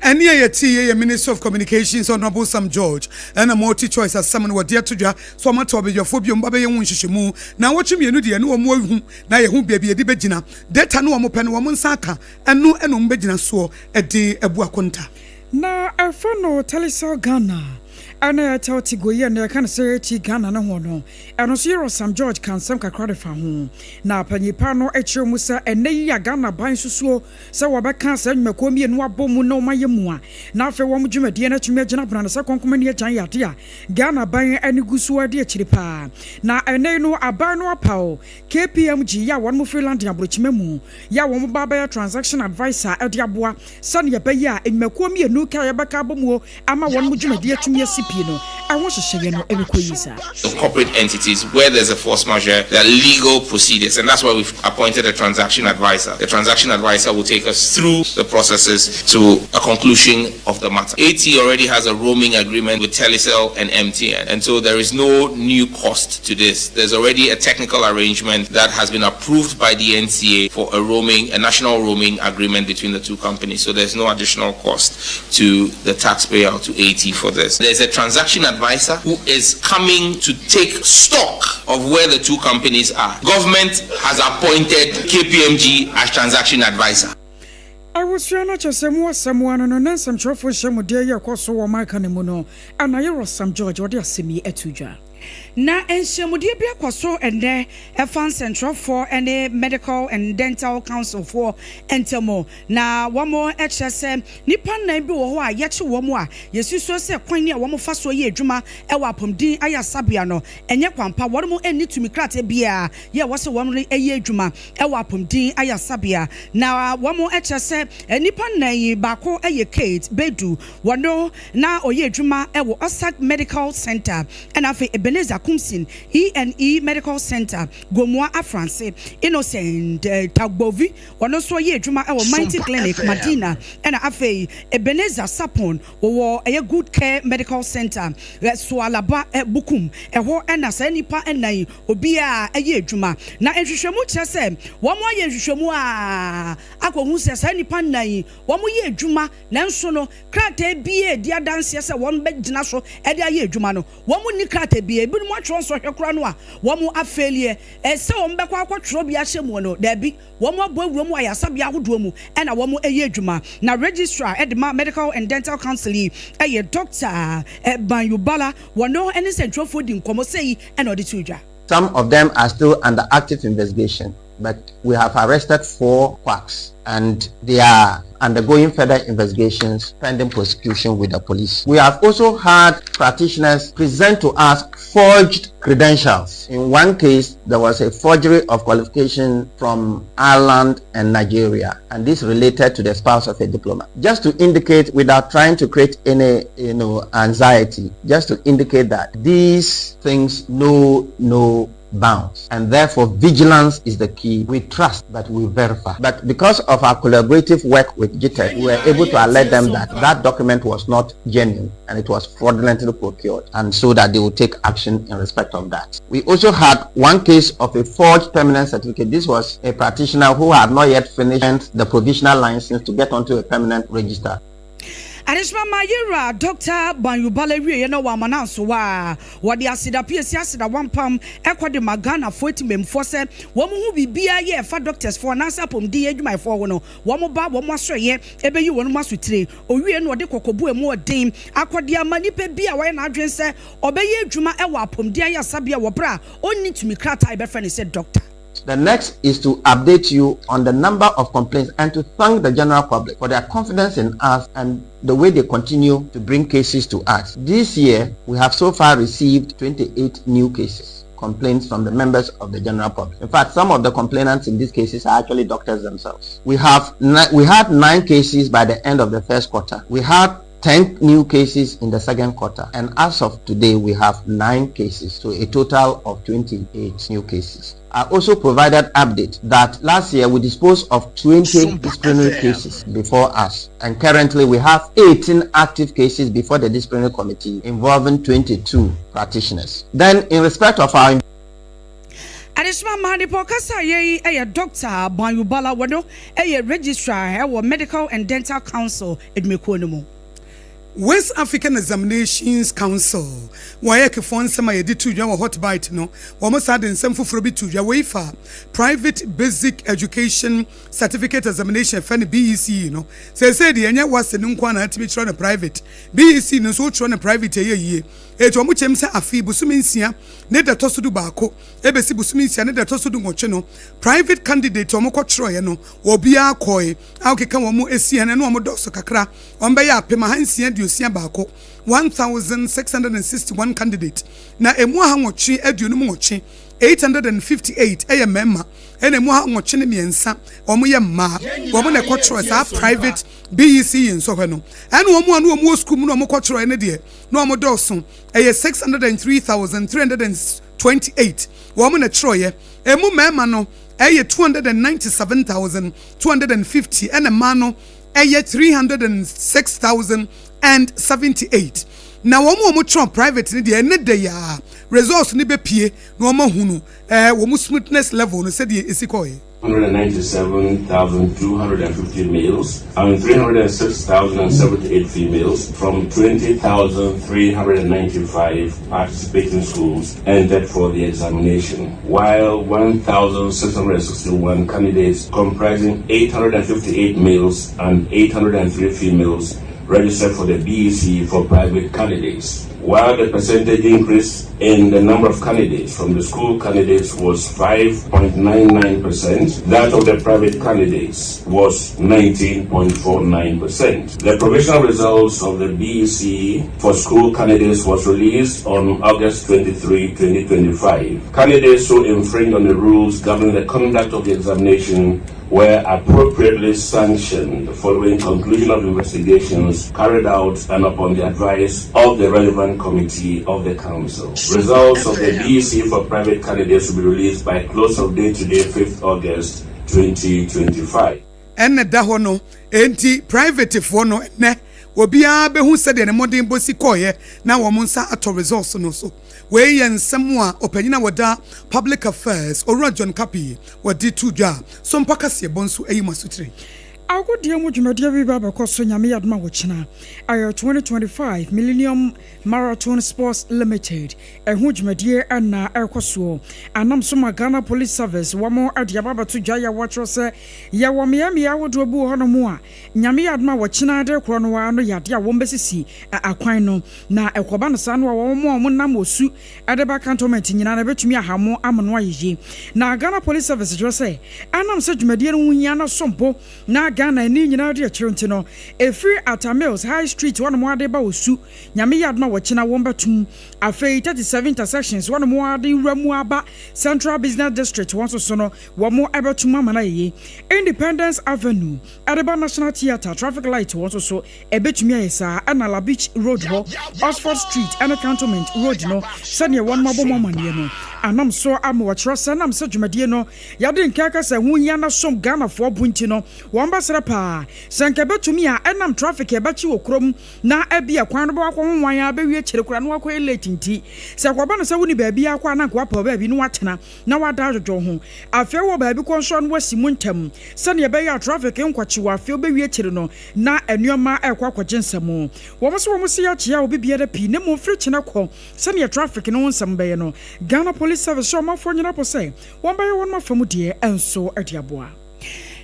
A: Ɛnne a yɛtee yi yɛ Minister of Communications Honourable Sam George ɛna MultiChoice asɛm no wɔde ato dwa sɛ wɔate ɔbadwafoɔ bi a wɔba bɛyɛ ho nhwehwɛmu naawɔtwe mmienu deɛ ne wɔn ahu na yɛhu baabi yɛde bɛgyina data no wɔn pɛ no wɔn nsa aka ɛno na wɔn bɛgyina soɔ de abu akonta.
E: Na ɛfa no Telecel Ghana ɛna Airtel Tigo yi a na yɛka no sɛ AT Ghana no ho no, ɛno nso Yerɔ Sam George ka nsɛm kakra de fa ho. Na panyin pa no kyerɛ mu sɛ ɛnnɛ yi a Ghana ban susuo sɛ wɔbɛka saa nnwumakuo mmienu abɔ mu na wɔayɛ mu a na afei wɔn dwumadie no atumi agyina bena no sɛ kɔnkɔm ani agyan yɛ ade a Ghana aban ani gu so di akyiri paa. Na ɛnnɛ yi no aban no apaw KPMG yɛ a wɔn firi London abrokyima mu yɛ a wɔn ba abɛyɛ transaction adviser de aboa sɛdeɛ ɛbɛyɛ a nnwumakuo mmienu ka a yɛbɛka abɔ mu ama wɔn dwumadie atumi asi pie no ɛho nhyehyɛeɛ no rekɔ yie saa.
I: The corporate entities where there's a force majeure, there are legal procedures, and that's why we've appointed a transaction advisor. The transaction advisor will take us through the processes to a conclusion of the matter. AT already has a roaming agreement with Telecel and MTN, and so there is no new cost to this. There's already a technical arrangement that has been approved by the NCA for a roaming, a national roaming agreement between the two companies, so there's no additional cost to the taxpayer or to AT for this. There's a transaction advisor who is coming to take stock of where the two companies are. Government has appointed KPMG as transaction advisor.
E: Abusua no kyɛ sɛ mu asɛm ano no na nsɛmtwerɛfoɔ nhyiamudeɛ yi a ɛkɔ so wɔ ɔman Ghana mu no, Anayerɔ Sam George ɔde asɛm yi ato dwa.
G: Na nhyiamudeɛ bi akɔ so ɛnnɛ ɛfa nsɛntwerɛfoɔ ne Medical and Dental Council foɔ ntam. Na wɔkyerɛ sɛ nnipa nnan bi wɔ hɔ a yɛkye wɔn a yɛsusuo sɛ kwan a wɔfa soɔ yɛ adwuma wɔ apɔmuden ayarsabea no nyɛ kwan pa. Wɔn nni tumi krataa biara yɛ ɛwɔ sɛ wɔn yɛ adwuma wɔ apɔmuden ayarsabea. Na wɔkyerɛ sɛ nnipa nnan yi baako yɛ Kate Bedu, wɔno na ɔyɛ adwuma wɔ Osak Medical Centre, ɛna afei Ebenezer Kumsin, ENE Medical Centre, Gomoa Afranse, Innocent Tagbovi, ɔno nso ɔyɛ adwuma wɔ Mighty Clinic, Madina, ɛna afei Ebenezer Sapon, wɔwɔ ɛyɛ Good Care Medical Centre, Soalaba, Bukum. Ɛhɔ na saa nnipa nnan yi obiara yɛ adwuma. Na nhwehwɛmu kyerɛ sɛ wɔayɛ nhwehwɛmu a akɔhu sɛ saa nnipa nnan yi wɔyɛ adwuma nanso no krataa biara a ɛdi adanseɛ sɛ wɔbɛgyina so de ayɛ adwuma no, wɔnni krataa biara. Ebinom atwerɛ nsɔhwɛ koraa no a wɔn afeeliɛ. Sɛ wɔn bɛkɔ akɔtwerɛ bi ahyɛ muo no, daabi. Wɔn abɔ awura mu ayaresabea ahodoɔ mu na wɔn yɛ adwuma. Na Registrar de ma Medical and Dental Council yi yɛ Dɔkta Banyubala. Wɔno ne nsɛntwerɛfoɔ di nkɔmmɔ sei na ɔde too dwa.
J: Some of them are still under active investigation, but we have arrested four quacks and they are undergoing further investigations pending prosecution with the police. We have also had practitioners present to us forged credentials. In one case, there was a forgery of qualification from Ireland and Nigeria, and this related to the spouse of a diplomat. Just to indicate, without trying to create any anxiety, just to indicate that these things know no bounds, and therefore vigilance is the key. We trust, but we verify. But because of our collaborative work with GTEC, we were able to alert them that that document was not genuine and it was fraudulently procured, and so that they will take action in respect of that. We also had one case of a forged permanent certificate. This was a practitioner who had not yet finished the provisional license to get onto a permanent register.
G: Adesima ma Yewura Dɔkta Banyubala wieɛ na wama no ansowa a, wɔde aseda piesie aseda wampam kɔ de ma Ghanafoɔ atimammufoɔ sɛ wɔn ho biribiara yɛ ɛfa dɔktɛsfoɔ anaasɛ apɔmuden adwumayɛfoɔ ho no, wɔn ba wɔn asoɛeɛ bɛyi wɔn asotire. Ɔwie no ɔde kɔkɔbo a ɛmu ɔden akɔ de ama nipa bi a wayɛ n'adwene sɛ ɔbɛyɛ adwuma wɔ apɔmuden ayaresabea wɔ berɛ a ɔnni tumi krataa a yɛbɛfrɛ no sɛ dɔkta.
J: The next is to update you on the number of complaints and to thank the general public for their confidence in us and the way they continue to bring cases to us. This year, we have so far received 28 new cases, complaints from the members of the general public. In fact, some of the complainants in these cases are actually doctors themselves. We have we had nine cases by the end of the first quarter. We had 10 new cases in the second quarter. And as of today, we have nine cases, so a total of 28 new cases. I also provided update that last year we disposed of 20 disciplinary cases before us. And currently we have 18 active cases before the disciplinary committee involving 22 practitioners. Then in respect of our
G: Adesoma maa nipa ɔkasa yɛ yi yɛ Dɔkta Banyubala wɔno yɛ Registrar wɔ Medical and Dental Council adwumakuo no mu.
A: West African Examinations Council, WAEC, foɔ nsɛm a yɛde to dwa wɔ Hot Bite no, wɔn saa de nsɛm foforɔ bi to dwa. Wei fa Private Basic Education Certificate Examination fɛ no BECE no. Seesei deɛ, ɛnyɛ WASSCE no nko na atumi kyerɛ no private, BECE no nso wotwerɛ no private ɛyɛ yie. Etu wɔn kyɛm sɛ afei bosome 6 ne da tɔ so 11 ebesi bosome 6 ne da tɔ so 18 no, private candidate wɔn kɔ twerɛeɛ no, obiara kɔɛ a wɔkeka wɔn esi yɛn no, wɔn dɔɔso kakra, wɔn bɛyɛ 1661, 1661 candidate, na emu 858, 858 ɛyɛ mmarima, ɛna emu 803 wɔn yɛ mmaa. Wɔn na ɛkɔtwerɛ saa private BECE yi nsɔhwɛ no. Ɛna wɔn a no wɔn wɔ sukuu mu na wɔn kɔtwerɛ no deɛ na wɔn dɔɔso, ɛyɛ 603,328 wɔn na twerɛeɛ. Emu mmarima no ɛyɛ 297,250, ɛna mmaa no ɛyɛ 306,078. Na wɔn a wɔn twerɛ private no deɛ, ɛne de yaa results no bɛpie na wɔn ahunu wɔn smoothness level no sɛdeɛ esi kɔɛ.
B: 197,250 males and 306,078 females from 20,395 participating schools entered for the examination, while 1,661 candidates comprising 858 males and 803 females registered for the BECE for private candidates. While the percentage increase in the number of candidates from the school candidates was 5.99%, that of the private candidates was 19.49%. The provisional results of the BECE for school candidates was released on August 23, 2025. Candidates who infringed on the rules governing the conduct of the examination were appropriately sanctioned following conclusion of investigations carried out and upon the advice of the relevant committee of the council. Results of the BECE for private candidates will be released by close of day today, 5th August 2025.
A: Ɛnna da hɔ no, enti private foɔ no, ɛnɛ obiara bɛhu sɛdeɛ ne mmɔden bɔsi kɔɔyɛ na wɔn nsa atɔ results no so. Wei yɛ nsɛm a ɔpanyin a wɔda Public Affairs, Owura John Kapi, wɔde to dwa so mpa kaseɛbɔ nso ayi mu asotire.
E: Agodie mu dwumadie bi ba bɛkɔ so Nyame yɛ adom a wɔkyena. Ɛyɛ 2025 Millennium Marathon Sports Limited ɛho dwumadie na ɛrekɔ soɔ. Anam so ma Ghana Police Service wɔn de aba abɛto dwa yɛ wɔkyerɛ sɛ yɛwɔ mmeammea ahodoɔ bi wɔ hɔnom a Nyame yɛ adom a wɔkyena de rekorɔ no ara no yɛ adeɛ a wɔbɛsisi akwan no na ɛkɔba no saa no a wɔn a wɔnam osu de ba cantonment nyinaa no ɛbɛtumi aha mo ama no ayɛ yie. Na Ghana Police Service kyerɛ sɛ ɛnam sɛ dwumadie no ho hia na som bo na Ghana ani nyinaa di akyire nti no ɛfiri Atta Mills High Street hɔnom ara de ba Osu, Nyame yɛ adom a wɔkyena wɔn bɛtom. Afei 37 intersections hɔnom ara de wura mu aba Central Business District hɔ nso so no wɔn bɛtom ama no ayɛ yie. Independence Avenue de ba National Theatre traffic light hɔ nso so Ɛbɛtumi ayɛ saa ɛna La Beach Road hɔ, Oxford Street ne Cantonment Road no sɛdeɛ wɔnom abɔ mu amaneɛ no. Anam so ama wɔakyerɛ sɛ ɛnam sɛ dwumadie no yɛde nka aka sɛ ɛho hia na som Ghanafoɔ bo nti no wɔn bɛsrɛ paa sɛ nka ɛbɛtumi a ɛnam traffic a ɛbɛkye wɔ kurom na ɛbia kwan no bɛwɔ akɔ ho wan ara bɛwie kyere koraa na wakɔyɛ late nti sɛ ɛkɔba no sɛ wonni baabi akɔ a na nka wapɛ baabi na watena na wada adwodwo ho. Afei wɔ baabi kɔ nso a na wasi mu ntɛm sɛdeɛ ɛbɛyɛ a traffic nkɔkye wo afei wobɛwie akyire no na nnoɔma rekɔ akɔgye nsam. Wɔn se wɔn se yɛakyea obi biara pii na mmom firi kyena kɔ sɛdeɛ traffic no ho nsɛm bɛyɛ no Ghana Police Service hyɛ ɔmanfoɔ nyinaa bɔ sɛ wɔn bɛyɛ wɔn afa mu deɛ nso de aboa.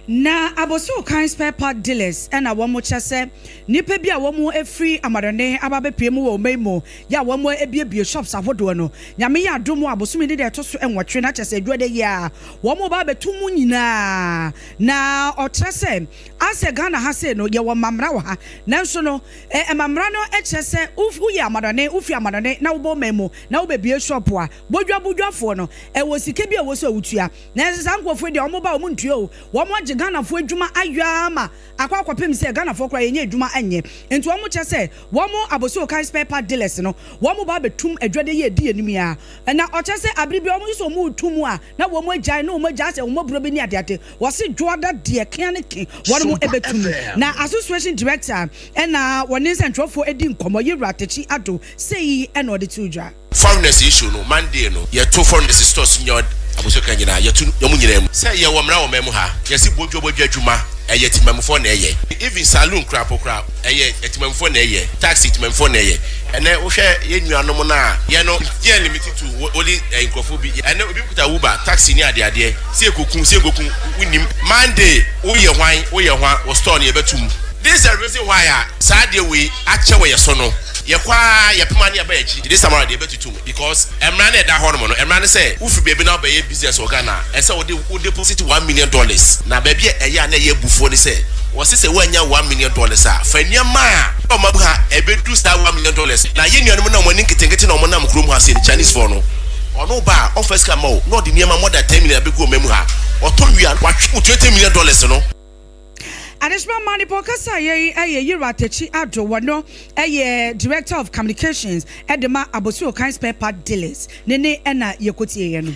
G: Na Abossey Kan spare part dealers na wɔn kyerɛ sɛ nnipa bi a wɔn afiri amanɔne aba abɛpue mu wɔ ɔman yi mu yɛ a wɔn abuebue shops ahodoɔ no Nyame yɛ adom a bosome ne da ɛtɔ so nwɔtwe na kyerɛ sɛ adwuada yi ara wɔn ba abɛto mu nyinaa na ɔkyerɛ sɛ asɛ Ghana ha sei no yɛwɔ mmamra wɔ ha nanso no mmamra no kyerɛ sɛ woyɛ amanɔne wofiri amanɔne na wobɔ ɔman mu na wobɛbue shop a bodwa bodwafoɔ no ɛwɔ sika bi a ɛwɔ sɛ wotua Nanso saa nkurɔfoɔ yi deɛ wɔn ba a wɔn ntua o, wɔn agye Ghanafoɔ adwuma ayɔ ara ma akɔ akɔpem sɛ Ghanafoɔ koraa yɛnyɛ adwuma nyɛ. Nti wɔn kyerɛ sɛ wɔn Abossey Okai spare part dealers no wɔn ba abɛtum adwadeɛ yi a ɛdi anim yi ara. Na ɔkyerɛ sɛ abere biara wɔn nso sɛ wɔn retu mu a na wɔn agyae na wɔn agyae sɛ wɔn aburo bi ne adeade. Wɔse dwoada deɛ kea ne ke wɔn bɛtum. Na Association Director na wɔne nsɛntwerɛfoɔ di nkɔmmɔ, Yewura Takyi Addo sei na ɔde too dwa.
B: Foreigners issue no Monday no yɛto foreigners stores nyɛ abosoka nyinaa yɛto wɔn nyinaa mu sɛ yɛwɔ mmara wɔ man mu ha yɛse bodwa bodwa adwuma ɛyɛ timamufoɔ na ɛyɛ even saloon koraa po koraa ɛyɛ timamufoɔ na ɛyɛ taxi timamufoɔ na ɛyɛ ɛnɛ wohwɛ yɛn nuanom no a yɛ no yɛn limit to only nkurɔfoɔ bi ɛnɛ obi kuta Uber taxi ne adeadeɛ sɛ yɛkɔku sɛ yɛnkɔku wonim Monday woyɛ hwan woyɛ hwan wɔ store no yɛbɛto mu this is the reason why a saa adeɛ wei akyɛ wɔ yɛ so no. Yɛkɔ ara yɛpem a ne yɛba yɛn akyi. This time around deɛ yɛbɛtutu mu because mmara no a ɛda hɔ nom no, mmara ne sɛ wofiri baabi na wobɛyɛ business wɔ Ghana a, ɛsɛ sɛ wode wo deposit $1 million. Na baabi a ɛyɛ a na ɛyɛ abufuo ne sɛ, wɔse sɛ woannya $1 million a, fa nneɛma a wɔma ha ɛbɛduru saa $1 million. Na yɛn nuanom no a wɔn ani nketenkete na wɔnam kurom ha sei no, Chinese foɔ no, ɔno ba a, ɔmfa sika mma wo na ɔde nneɛma more than 10 million abɛgu ɔman mu ha. Ɔtɔ wie a, watwe wo $20 million no.
G: Adesima ma nipa ɔkasa yɛ yi yɛ Yira Takyi Addo wɔno yɛ Director of Communications de ma Abossey Okai Spare Part Dealers ne ne na yɛkɔtie yɛ no.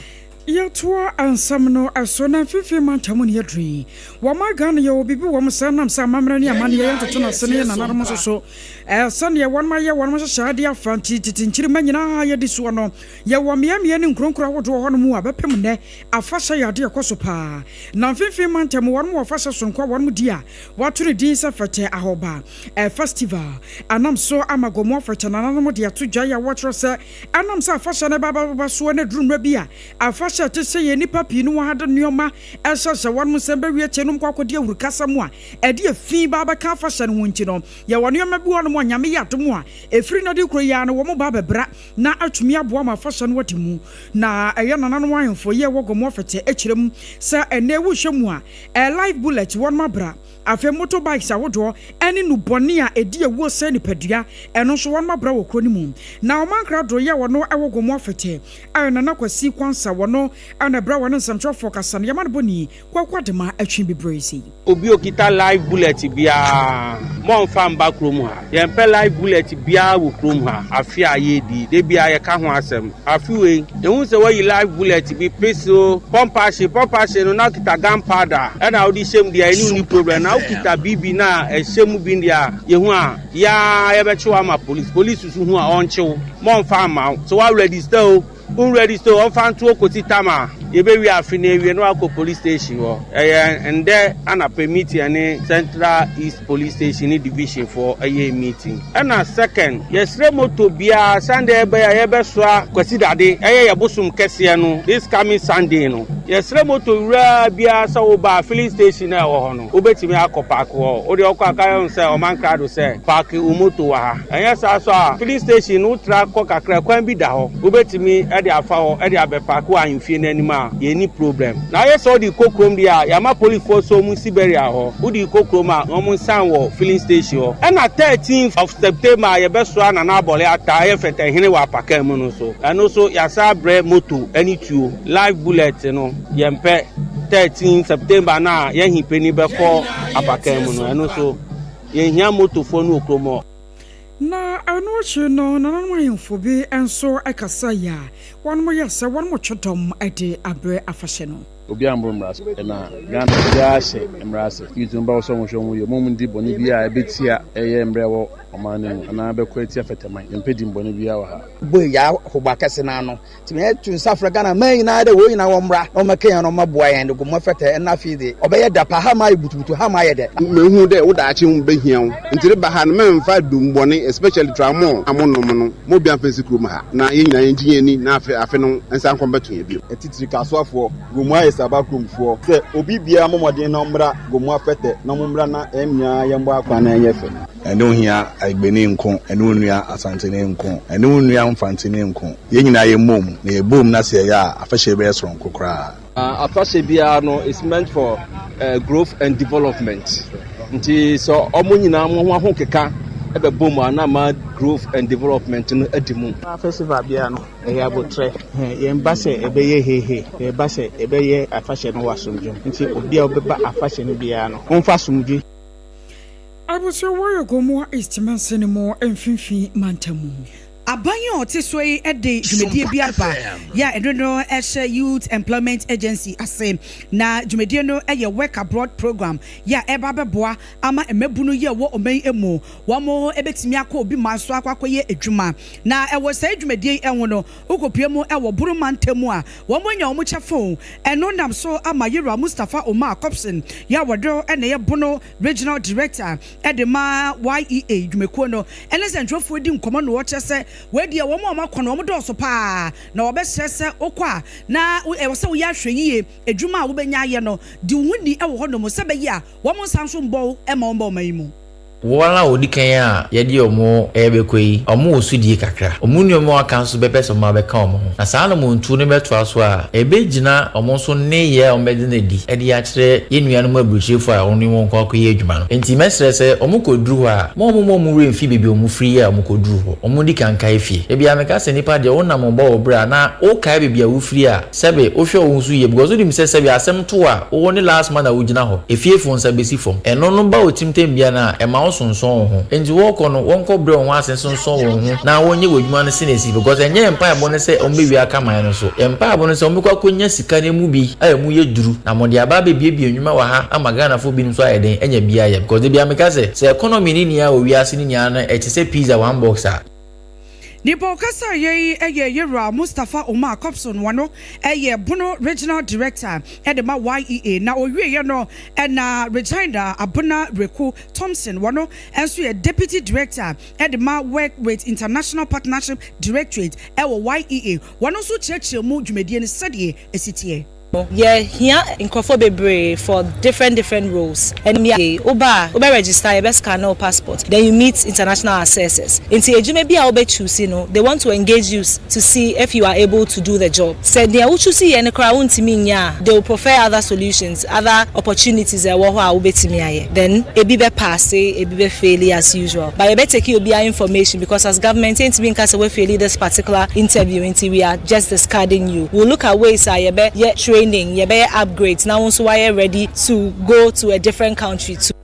E: Yɛtoa nsɛm no so na mfimfini mantam ne aduru yi. Wɔma Ghana yɛwɔ biribi wɔ mu sɛ ɛnam sɛ amammerɛ ne amanneɛ yɛ ntoto no ase ne yɛn nananom nso so sɛdeɛ wɔnom ayɛ wɔnom nhyehyɛe de afa nti tete nkyirimma nyinaa yɛdi soɔ no. Yɛwɔ mmeammea ne nkuronkuro ahodoɔ hɔnom a bɛpem nnɛ afahyɛ yɛ adeɛ ɛkɔ so paa. Na mfimfini mantam wɔnom wɔ afahyɛ sononko a wɔnom di a wɔato ne din sɛ Fɛtɛ Ahɔba Festival. Ɛnam so ama Gomoa Fɛtɛ nananom de ato dwa yi a wɔkyerɛ sɛ ɛnam sɛ afahyɛ no ba bɛba soɔ na ɛduru mmerɛ bi a afahyɛ a ɛte sɛ yɛn nnipa pii no wɔ ha de nnoɔma ɛhyehyɛ wɔnom nsam bɛwie akyire nom kɔ akɔdi ahurukasɛm a ɛde efi ba abɛka afahyɛ no ho nti no yɛwɔ nnoɔma bi wɔ hɔnom a Nyame yɛ adom a ɛfiri nnɛ de rekɔ yi ara no wɔn ba abɛbra na atumi aboa ma afahyɛ no adi mu. Na ɛyɛ nananom ahemfo yi a ɛwɔ Gomoa Fete kyerɛ mu sɛ ɛnnɛ wohwɛ mu a, ɛyɛ live bullet wɔnom abra, afei motor bikes ahodoɔ ne nnubɔne a ɛdi awuo sɛe nipadua, ɛno nso wɔnom abra wɔ kuro no mu. Na ɔman krado yi a wɔno wɔ Gomoa Fete a ɛyɛ Nana Kwasi Kwansa wɔno na ɛbra wɔne nsɛmtwerɛfoɔ kasa no yɛma no bɔni Kwaku Adema atwi bebree sei.
K: Obi okita live bullet biaa mɔnfa mba kurom ha. Yɛnpɛ live bullet biaa wɔ kurom ha. Afe a yɛredi yi, da biaa yɛka ho asɛm. Afe wei, yɛhu sɛ wayi live bullet bi, pistol, pump action, pump action no na okita gun powder ɛna wode hyɛ mu deɛ ɛne wo nni problem. Na wokita biribi na ɛhyɛ mu bi deɛ a, yɛhu a, yɛaa yɛbɛkye wo ama police. Police nso hu a, ɔnkye wo. Mɔnfa mma wo. Sɛ wa register o, Wo register o, ɔmfa nto hɔ kɔsi tam a Yɛbɛwie afe no awie na wakɔ police station hɔ. Ɛyɛ ndɛ anapa meeting ɛne Central East Police Station ne division foɔ ɛyɛɛ meeting. Ɛna second, yɛsrɛ moto biara Sunday ɛbɛyɛ a yɛbɛsoa Kwasi Dade ɛyɛ yɛ bosom kɛseɛ no this coming Sunday no. Yɛsrɛ moto wuraa biara sɛ woba a filling station a ɛwɔ hɔ no wobɛtumi akɔ park hɔ. Wodeɛ wokɔ a ka yɛ sɛ ɔman krado sɛ park wo moto wɔ ha. Ɛnyɛ saa nso a filling station no wotra kɔ kakra kwan bi da hɔ wobɛtumi de afa hɔ de abɛ park wɔ ahemfie no anim a yɛnni problem. Na ayɛ sɛ wode rekɔ kurom deɛ a yɛama policefoɔ sɛ wɔn nsi barrier hɔ. Wode rekɔ kurom a wɔn nsan wɔ filling station hɔ. Ɛna 13th of September a yɛbɛsoa Nana Abɔle Atta ɛyɛ Fɛtɛhene wɔ Apakan mu no nso ɛno nso yɛasan abrɛ moto ne tuo. Live bullet no yɛmpɛ. 13 September no a yɛn panin bɛkɔ Apakan mu no ɛno nso yɛnhia motofoɔ no wɔ kurom hɔ.
E: Na ɛno akyi no, nananom ahemfo bi nso kasaeɛ a wɔyɛɛ sɛ wɔretwe dɔm de abrɛ afahyɛ no.
L: Obiara mbor mbra so na Ghana obiara hyɛ mbra ase. Youth no ba hɔ sɛ wɔhwɛ wɔn yie, wɔn ndi bɔne biara a ɛbɛtia ɛyɛ mbra ɛwɔ ɔman no mu anaa bɛkɔ atia fɛtɛman. Yɛmpɛ din bɔne biara wɔ ha.
M: Bue yɛn ahoboa kɛse no ano. Nti yɛto nsa frɛ Ghana man nyinaa dɛ wɔn nyinaa wɔmmra na wɔmmɛka yɛn na wɔmmɛboa yɛn de Gomoa fɛtɛ ɛna afei de ɔbɛyɛ da pa ha ma ayɛ butubutu ha ma ayɛ dɛ.
N: Mehu dɛ wo daakye ho behia wo ntsi reba ha no memmfa dumbɔne especially tramol a monom no ma obiara mfa nsi kurom ha na yɛn nyinaa yɛngye yɛn ani na afe afe no nsa nkɔ mbɛto yɛn bio.
O: Atitire Kasoafoɔ, Gomoa Esaba kuromfoɔ sɛ obi biara mmɔ mmɔden na ɔmmra Gomoa fɛtɛ na ɔmommra na yɛn nyinaa yɛmmɔ akwan na ɛnyɛ fɛ.
P: Ɛne wo hia Ayigbeni nko, ɛne wo nua Asanteni nko, ɛne wo nua Mfanteni nko. Yɛn nyinaa yɛmmom, na yɛbom na sɛ yɛyɛ a, afahyɛ yi bɛyɛ soronko koraa.
Q: Afahyɛ biara no is meant for growth and development nti sɛ ɔmo nyinaa mo ho ahokeka ɛbɛbɔ mu a na ama growth and development no adi mu.
R: Festival biara no ɛyɛ abotrɛ, yɛn ba sɛ ɛbɛyɛ hehe, yɛn ba sɛ ɛbɛyɛ afahyɛ no wɔ asomdwe mu nti obi a ɔbɛba afahyɛ no biara no ɔmfa asomdwe.
E: Abusua wɔ yɛ Gomoa East mansini mu mfinfin mantam mu.
G: Aban a ɔte so yi de dwumadie bi aba yɛ a ɛno no hyɛ Youth Employment Agency ase. Na dwumadie no yɛ Work Abroad Programme yɛ a ɛreba abɛboa ama mmabunu yi a ɛwɔ ɔman yi mu wɔn bɛtumi akɔ obi man so akɔ akɔyɛ adwuma. Na ɛwɔ saa dwumadie yi ho no, wokɔpue mu wɔ Bono mantam mu a, wɔn anya wɔn kyɛfo. Ɛno nam so ama Yewura Mustapha Omar Kopson yɛ a wɔde na ɛyɛ Bono Regional Director de ma YEA dwumakuo no ne sɛntwerɛfoɔ di nkɔmmɔ na wɔkyerɛ sɛ wei deɛ wɔn a wɔakɔ no wɔn dɔɔso pa ara na wɔbɛsrɛ sɛ wokɔ a na ɛwɔ sɛ woyɛ ahwɛyie adwuma a wobɛnya ayɛ no di wo ho ni wɔ hɔnom sɛ ɛbɛyɛ a wɔn nsa nso mbɔ wo mma wɔmma ɔman yi mu.
S: Wɔn a wɔdi kan a yɛde wɔn rebɛkɔ yi, wɔwɔ sodie kakra. Wɔn nnuamu a wɔaka nso bɛpɛ sɛ wɔabɛka wɔn ho. Na saa anammɔntuo no bɛtoa so a, ɛbɛgyina wɔn nso nneyɛɛ a wɔbɛda no adi de akyerɛ yɛn nuanom aburokyirefoɔ a wɔne wɔn kɔ akɔyɛ adwuma no. Enti mɛsrɛ sɛ wɔkɔduru hɔ a, mma wɔmma wɔn werɛ mfi baabi a wɔfiri a wɔkɔduru hɔ. Wɔndi kan nkae fie. Da biara meka sɛ nnipa deɛ wonam bɔ wo bra na wokae baabi a wofiri a, Sɛbe wohwɛ wo ho so yie because wonim sɛ sɛbe asɛm to wo a, wo ne last man a wogyina hɔ. Efiefo nsa bɛsi fam. Ɛno no ba wo tirim tɛm biara no a, ɛma wo sonsɔn wo ho. Enti wɔɔkɔ no, wɔnkɔ brɛ wɔn ho ase nsonsɔn wɔn ho na wɔnyɛ wɔ adwuma no sɛnea ɛsi because ɛnyɛ yɛn mpaebɔ ne sɛ wɔbɛwie aka man no so. Yɛn mpaebɔ ne sɛ wɔbɛkɔ akɔnya sika no mu bi a ɛmu yɛ duru na wɔde aba abɛbuebue nnwuma wɔ ha ama Ghanafoɔ binom nso ayɛ dɛn anya bi ayɛ because da biara meka sɛ, sɛ economy no nyinaa wɔ wiase no nyinaa no ɛte sɛ pizza one box a,
G: Nipa ɔkasaeɛ yi yɛ Yewura Mustapha Umar Kopson wɔno yɛ Bono Regional Director de ma YEA na ɔwieɛ no na Regina Abena Reku Thompson wɔno nso yɛ Deputy Director de ma Work with International Partnership Directorate wɔ YEA wɔno nso kyerɛkyerɛ mu dwumadie no sɛdeɛ ɛsi teɛ.
T: Yɛ hia nkorɔfoɔ bebree for different different roles ɛne yɛ wo ba a wo bɛ register yɛ bɛ scanne wo passport then you meet international assessors nti adwuma bi a wo bɛ choose no they want to engage you to see if you are able to do the job sɛ nea wo choose yɛ no koraa wo ntumi nyɛ a they will prefer other solutions other opportunities a ɛwɔ hɔ a wo bɛtumi ayɛ then ebi bɛ passe ebi bɛ faili as usual but yɛ bɛ take obiara information because as government yɛ ntumi nka sɛ wo faili this particular interview nti we are just discarding you we will look at ways a yɛbɛ yɛ training, yɛbɛyɛ upgrades na wo nso wayɛ ready to go to a different country to.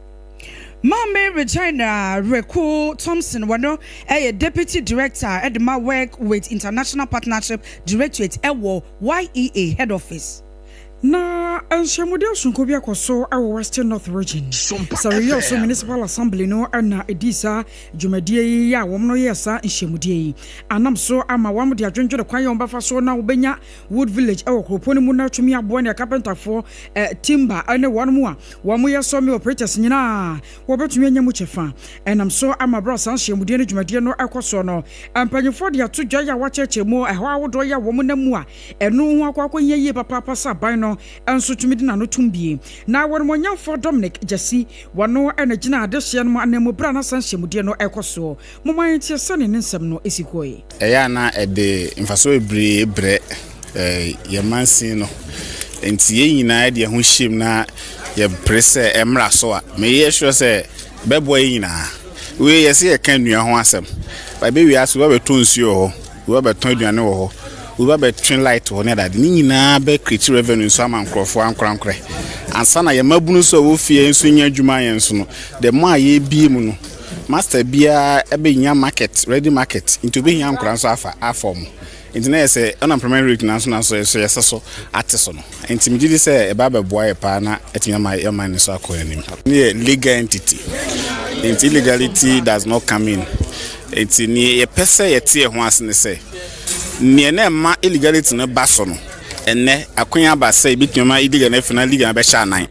G: Maame Regina Reku Thompson wɔno yɛ Deputy Director de ma Work with International Partnership Directorate wɔ YEA Head Office.
E: Na nhyiamudi sononko bi akɔ so wɔ Western North Region. Sawiyɔso Municipal Assembly no na edii saa dwumadie yi a wɔn no yɛɛ saa nhyiamudie yi. Anam so ama wɔn de adwendwene kwan a wɔbɛfa so na wɔbɛnya Wood Village wɔ kuropɔn no mu na atumi aboa nea kapentafoɔ, timber ne wɔn a wɔyɛ sawmill operators nyinaa wɔbɛtumi anya mu kyɛfa. Ɛnam so ama berɛ a saa nhyiamudie no dwumadie no rekɔ soɔ no, mpanyinfoɔ de ato dwa yi a wɔakyerɛkyerɛ mu ɛhaw ahodoɔ yi a wɔn nam mu a ɛno ho akɔ akɔhia yie papaapa sɛ aban no nso tumi de n'ano tom bie. Na Wɔnimonyamfoɔ Dominic Gyasi, wɔno na gyina adehyeɛ no ananmu berɛ a na saa nhyiamudie no rekɔ soɔ. Momma yɛntie sɛdeɛ ne nsɛm no si kɔe.
U: Ɛyɛ a na ɛde mfasoɔ bebree brɛ yɛn mansin no. Nti yɛn nyinaa de yɛn ho hyem na yɛpere sɛ ɛmmra so a, meyɛ sure sɛ ɛbɛboa yɛn nyinaa. Wei yɛse yɛka nnua ho asɛm, but ɛbɛwie ase obi abɛtɔ nsuo wɔ hɔ, obi abɛtɔn aduane wɔ hɔ, obi abɛtwe light wɔ hɔ ne adeade. Ne nyinaa bɛ create revenue nso ama nkurɔfoɔ ankorankorɛ. Ansa na yɛn mmabunu nso a ɛwɔ fie nso nya adwuma ayɛ nso no, the more a yɛrebie mu no, Master biara bɛnya market, ready market, nti obɛhia nkora nso afa afa ɔmo. Nti na yɛ sɛ unemployment rate no nso na nso yɛ sɛ so ate so no. Nti megye di sɛ ɛba abɛboa yɛ paa na atumi ama yɛ man no nso akɔ anim. Ne yɛ legal entity, nti illegality does not come in. Nti neɛ yɛpɛ sɛ yɛte yɛ ho ase ne sɛ, neɛ na ɛma illegality no ba so no, ɛnnɛ akwan aba sɛ yɛbɛtumi ama illegal no afi na legal no abɛhyɛ anan.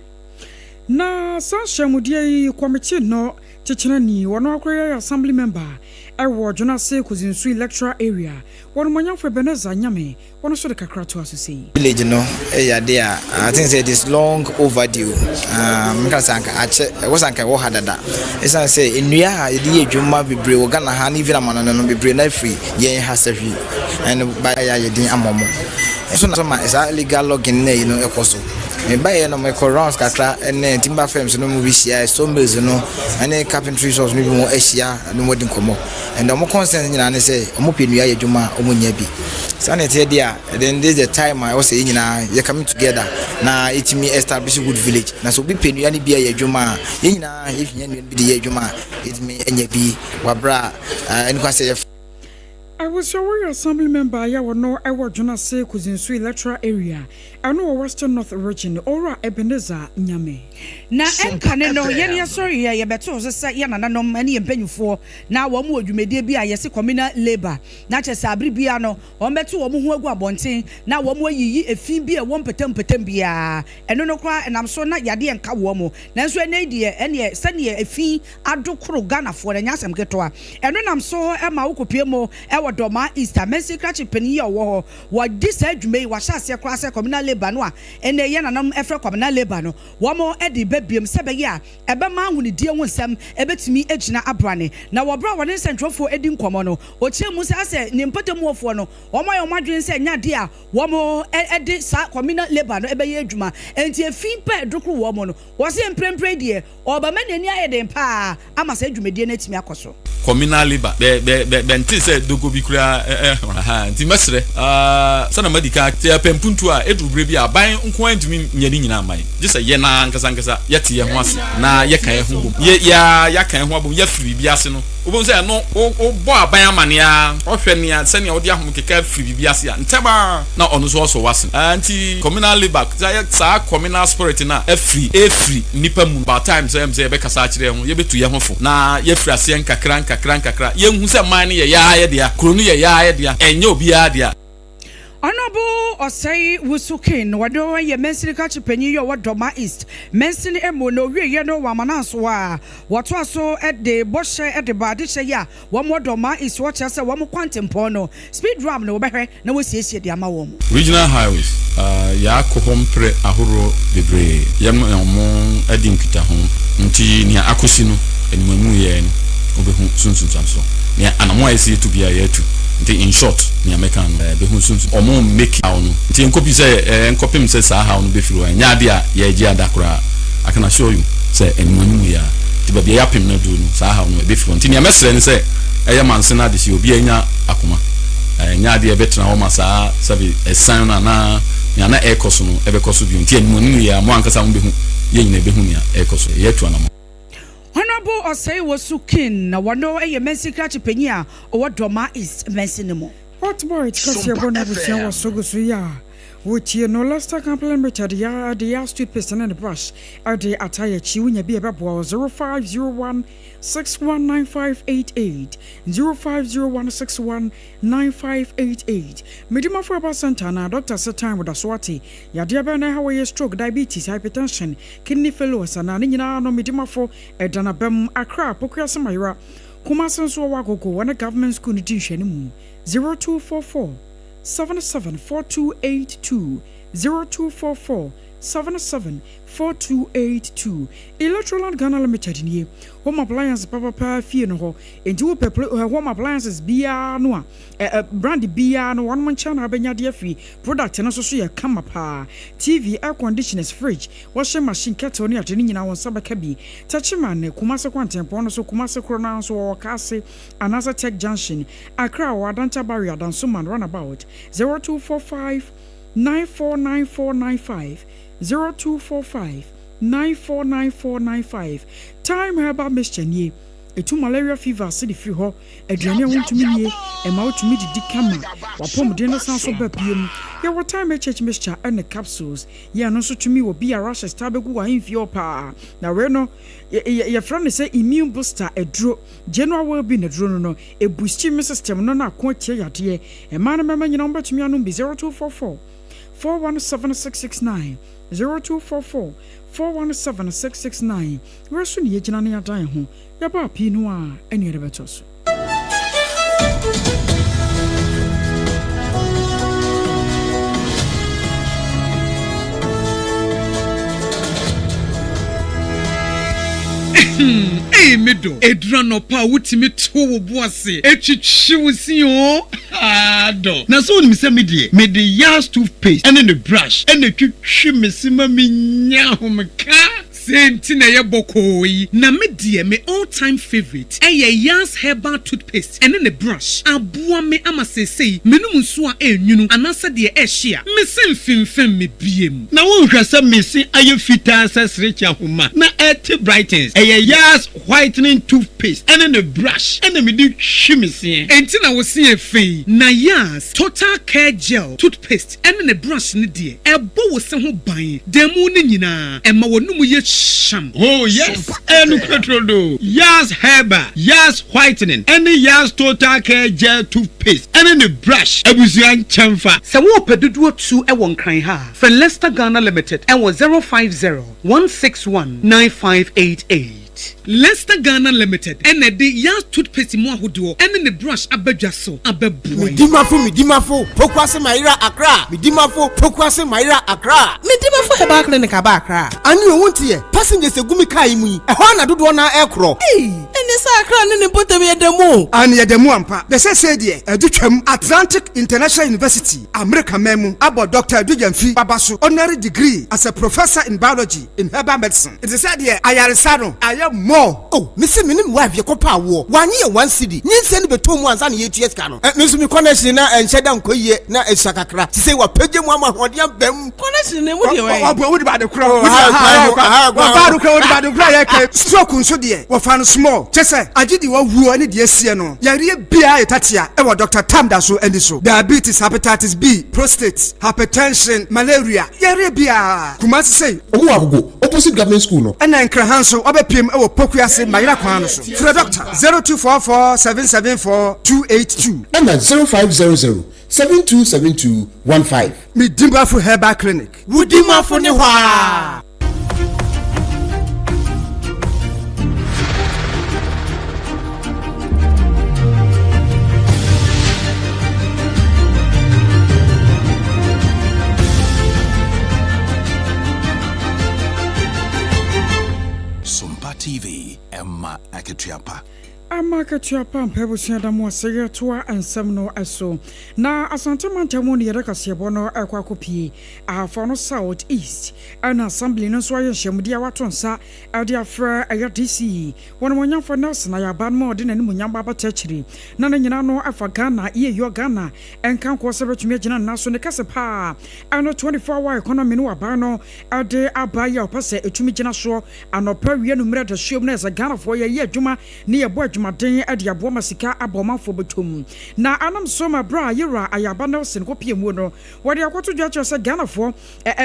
E: Na saa nhyiamudie yi kɔmitii no Kyekyerɛni, ɔno akora yɛ Assembly Member wɔ Dwenase Kodzinsu Electoral Area, wɔ Animuonyamfo Ebenezer Nyame, ɔno nso de kakra toa so sei.
V: Village no yɛ adeɛ a I think sɛ it is long overdue. Ah, meka sɛ anka akyɛ, ɛwɔ sɛ anka ɛwɔ ha dada. Ɛsiane sɛ nnua a yɛde yɛ adwuma bebree wɔ Ghana ha ne even amanɔne no bebree na afiri yɛn ha sahwi ɛno ba yɛ ayɛ din ama ɔmo. Ɛso na ma saa illegal logging na ɛyi no ɛkɔ so. Mebaeɛ no mekɔ rounds kakra ne timber firms no mu bi hyia, sawmills no ne carpentry shops no bi mu ahyia ne mu adi nkɔmmɔ. And wɔn concerns nyinaa ne sɛ wɔn pɛ nnua yɛ adwuma a wɔn nnya bi. Saa na ɛteɛ deɛ a, then this is the time a ɛwɔ sɛ yɛn nyinaa yɛ coming together na yɛtumi establish wood village. Na sɛ obi pɛ nnua no bi ayɛ adwuma a, yɛn nyinaa yɛhia nnua no bi de yɛ adwuma a, yɛtumi anya bi wɔ abere a ɛne kwan sɛ yɛfa.
E: Abusua Warrior Assembly Member a yɛ ɔno wɔ Dwenase Kodzinsu Electoral Area ɛno wɔ Western North Region Owura Ebenezer Nyame.
G: Na ɛnkane no, yɛn yɛsɔreeɛ, yɛbɛtoo so sɛ yɛn nananom ne yɛn mpanimfoɔ na wɔn wɔ dwumadie bi a yɛse communal labour, na kyerɛ sɛ abere biara no wɔbɛto wɔn ho agu abɔnten na wɔn ayiyi efi bi a ɛwɔ mpɔtam mpɔtam biara, ɛno no koraa ɛnam so na yadeɛ nka wɔn. Nanso ɛnnɛ yi deɛ ɛnneɛ sɛdeɛ efi ado koro Ghanafoɔ no, ɛnyɛ asɛm ketewa. Ɛno nam so ma wokɔpue mu wɔ Dormaa East a Mansin Krakye panin yi a ɔwɔ hɔ, wɔadi saa dwuma yi, wɔahyɛ aseɛ koraa sɛ communal labour no a ɛnnɛ yɛn nananom frɛ communal labour no, wɔde reba biom sɛ ɛbɛyɛ a ɛbɛma ahonidie ho nsɛm bɛtumi agyina abrane. Na wɔ berɛ a wɔne nsɛntwerɛfoɔ redi nkɔmmɔ no, ɔkyerɛɛ mu sɛ asɛ ne mpɔtam hɔfoɔ no, wɔayɛ wɔn adwene sɛ ɛnyɛ adeɛ a wɔde saa communal labour no bɛyɛ adwuma, enti efi pɛ dokoro wɔn no, wɔse mprempren deɛ Ɔrebɛma n'ani ayɛ den paa ama saa dwumadie no atumi akɔ so.
W: Communal labour bɛ bɛ bɛ bɛntee sɛ dogo bi koraa ɛ ɛ ahaa nti mɛsrɛ aa sɛdeɛ madi kan sɛ yɛpɛ mpuntuo a ɛduru berɛ bi a aban nko ara ntumi nyɛ ne nyinaa mma yɛn gye sɛ yɛn ara ankasa ankasa yɛte yɛn ho ase na yɛka yɛn ho bom yɛ yɛ ara yɛaka yɛn ho abom yɛafiri biribi ase no wobɛhu sɛ ɛno wo wobɔ aban amaneɛ ara ɔhwɛ nea sɛnea wode ahomekeka afiri biribi ase a ntɛm ara na ɔno nso ɔsɔ w'asene aa nti communal labour saa communal spirit no a afiri ɛrefiri nnipa mu no, about time sɛ ɛm sɛ yɛbɛkasa akyerɛ yɛn ho, yɛbɛtu yɛn ho fo na yɛafiri aseɛ nkakra nkakra nkakra, yɛnhu sɛ man no yɛ yɛn ara yɛ dea, kuro no yɛ yɛn ara yɛ dea, ɛnyɛ obiara dea.
G: Honourable Osei Wusu King, ɔno yɛ mansini krakye panyin yi a ɔwɔ Dormaa East mansini mu, na owieɛ no wɔ Amananso a wɔtoa so de bɔhyɛ de baa adehyɛ yi a wɔn wɔ Dormaa East hɔ kyerɛ sɛ wɔn kwantempɔn no speed ramp no wɔbɛhwɛ na wɔasiesie de ama wɔn.
W: Regional Highways, Yɛakɔ hɔ mprɛ ahoroɔ bebree, yɛne wɔn adi nkitaho, nti nea akɔsi no, animuamu yɛɛ no, wobɛhu so nsunsuansoɔ. Nea anamɔn a yɛsɛ yɛtu biara yɛatu, nti in short nea mɛka no, bɛhu so nsunsuansoɔ. Wɔn mmake haw no, nti ɛnkɔpi sɛ, ɛnkɔpem sɛ saa haw no bɛfiri hɔ, ɛnyɛ adeɛ a yɛregye ada koraa. I can assure you sɛ animuamu yɛ ara, nti baabi a yɛapem no aduru no, saa haw no ɛbɛfiri hɔ. Nti nea mɛsrɛ ne sɛ, ɛyɛ manse no adehyeɛ, obiara nya akoma. Ɛnyɛ adeɛ a ɛbɛtena hɔ ma saa sɛbe asiane no anaa nea na ɛrekɔ so no bɛkɔ so bio. Nti animuanimu yi ara, mo ankasa mobɛhu, yɛn nyinaa yɛbɛhu nea ɛrekɔ so. Yɛatu anammɔn.
G: Honourable Osei Wosu King na wɔno yɛ Mansin Krakye Panyin a ɔwɔ Dormaa East Mansin no mu.
E: Hot Boy kaseɛbɔ no abusua wɔ so gu so yi a. Wotie no, Lester Company Limited ya de Yas toothpaste ne ne brush de ata yɛn akyi. Wonya bi a ɛbɛboa wo. 0501 619588 0501 619588 Medimafo Herbal Centre anaa Dɔkta sɛ time da so ate. Yadeɛ bɛn na ɛha wo? Ɛyɛ stroke, diabetes, hypertension, kidney failures anaa? Ne nyinaa no Medimafo ɛda n'abam. Accra, Pokuase Mayera, Kumasi nso wɔwɔ Agogo, wɔne Government School no di nhwɛanimu. 0244 774282 0244 774282 Electroland Ghana Limited nie, home appliance papapaa fie no hɔ, enti wopɛ home appliances biara no a, brand biara no wɔnom nkyɛn na wobɛnya de afiri, product no nso so yɛ kama paa, TV, air conditioners, fridge, washing machine, kettle ne ade no nyinaa wo nsa bɛka bi. Techiman, Kumasi kwantempɔn no so, Kumasi koro no ara nso wɔwɔ Kaase anaasɛ Tech Junction, Accra wɔ Adanta Barrier, Dansoman Runabout, 0245 949495, 0245 949495. Thyme Herbal Mixture nie, ɛtu malaria fever ase de firi hɔ, aduane a wontumi nnie, ɛma wotumi didi kama, w'apɔmuden no san so ba biom. Yɛwɔ Thyme HH Mixture ne capsules, yɛn no nso tumi wɔ bi a rashes taa bɛgu w'ahemfie hɔ paa, na wei no yɛfrɛ no sɛ immune booster aduro. General Wellbeing aduro no no, ɛbusti immune system no na ako atia yadeɛ. Mmaa ne mmarima nyinaa wɔbɛtumi anom bi 0244 417 669, 0244 417 669. Werɛ so ne yɛgyina na yɛadan yɛn ho. Yɛbɔ apii no a, ɛne yɛde bɛto so.
A: Ei me dɔ, ɛduru anɔpa a wotumi to wo bo ase twitwi wo se oo, haa dɔ.
C: Na sɛ wonim sɛ me deɛ, mede Yas toothpaste ne ne brush na ɛtwitwi me se ma menya ahomeka.
A: Sei nti na ɛyɛ bɔkɔɔ yi. Na me deɛ me all time favourite ɛyɛ Yas herbal toothpaste ɛne ne brush. Aboa me ama seesei menom nsuo a ɛnwunu anaasɛ deɛ ɛhye a, me se mfimfim me biem.
C: Na wonhwɛ sɛ me se ayɛ fitaa sɛ serekye ahoma na ɛte brightens. Ɛyɛ Yas whitening toothpaste ɛne ne brush ɛna mede twi me seɛ.
A: Enti na wo se yɛ fɛ yi. Na Yas total care gel toothpaste ɛne ne brush no deɛ, ɛbɔ wo se ho ban da mu no nyinaa, ɛma w'anomu yɛ hyeam.
C: Oh yes, ɛyɛ nokorɛ turodoo. Yas Herbal, Yas Whitening ɛne Yas Total Care Gel Toothpaste ɛne ne brush abusua nkyɛnfa.
A: Sɛ worepɛ dodoɔ tu wɔ Nkran ha a, frɛ Lester Ghana Limited wɔ 050 161 9588. Lester Ghana Limited na ɛde Yas Toothpaste mu ahodoɔ ne ne brush aba dwa so abɛboa yɛn.
D: Medimafo Medimafo Pokuase Mayera Accra Medimafo Pokuase Mayera Accra.
F: Medimafo Herbal Clinic aba Accra.
D: Ane o wonte yɛ? Passengers egu me car yi mu yi, ɛhɔ ara na dodoɔ no ara ɛrekorɔ.
F: Ei! Ɛneɛ sɛ Accra ne ne mpɔtam yɛ da mu o.
D: Aane yɛda mu ampa. Na seesei deɛ adu twam. Atlantic International University, Amerika man mu, abɔ Dɔkta Adu Gyamfi Baba so honorary degree as a Professor in Biology in Herbal Medicine. Nti sɛ deɛ ayaresa no ayɛ more. Oh me se me ne me wife yɛkɔ pɛ awoɔ wanye yɛ one cedi nyinsɛn no bɛtɔ mu ansa na yɛtua sika no. Me nso me connection na ɛnhyɛ da nkɔ yie na ɛsua kakra sisei wapagya mu ama ahoɔden aba mu.
F: Connection no emu deɛ wɛn.
D: Ɔboa wode ba ade korɔ wɔfa ade korɔ wode ba ade korɔ yɛ kɛ stroke nso deɛ wɔfa no small kyɛ sɛ agye deɛ wawuo ne deɛ asie no yareɛ biara yɛ tatea ɛwɔ Doctor Tam da so ani so diabetes hepatitis B prostate hypertension malaria yareɛ biara Kumasi sei.
H: Ɔmo wɔ Agogo opposite government school no.
D: Ɛna Nkraha nso wabɛpiem wɔ Pokuase Mayera kwan no so. Frɛ Dɔkta 0244 774 282.
H: Ɛna 0500 7272 15.
D: Me Dimafo Herbal Clinic. Wo Dimafo ne hɔ aa.
G: Sompa TV, ɛma akatua pa.
E: Ama akatua pa mpɛ abusua da mo ase yɛtoa nsɛm no so. Na Asante mantam mu ne yɛde kaseɛbɔ no ɛkɔ akɔpie Ahafo no South East ɛna Assembly no nso ayɛ nhyiamudie a wato nsa ɛde afrɛ ɛyɛ DC Wɔnimonyamfoɔ Nelson Ayaba no ma ɔde n'animuonyam ba abɛta akyiri na ne nyinaa no ɛfa Ghana yieyɔ Ghana nkankoɔ sɛ bɛtumi agyina ne nan so ne kɛse paa ɛno 24 hour economy no aban no ɛde aba yi a ɔpɛ sɛ ɛtumi gyina soɔ anɔpa awia anummerɛ adasuom na ɛsɛ Ghanafoɔ yɛyɛ adwuma ne yɛbɔ adwumaden. adwumaden de aboa ma sika aba ɔmanfoɔ bɔtɔ mu. Na anam so ma berɛ a Yewura Ayaba Nelson kɔpie muo no, wɔde akɔto dwa kyerɛ sɛ Ghanafoɔ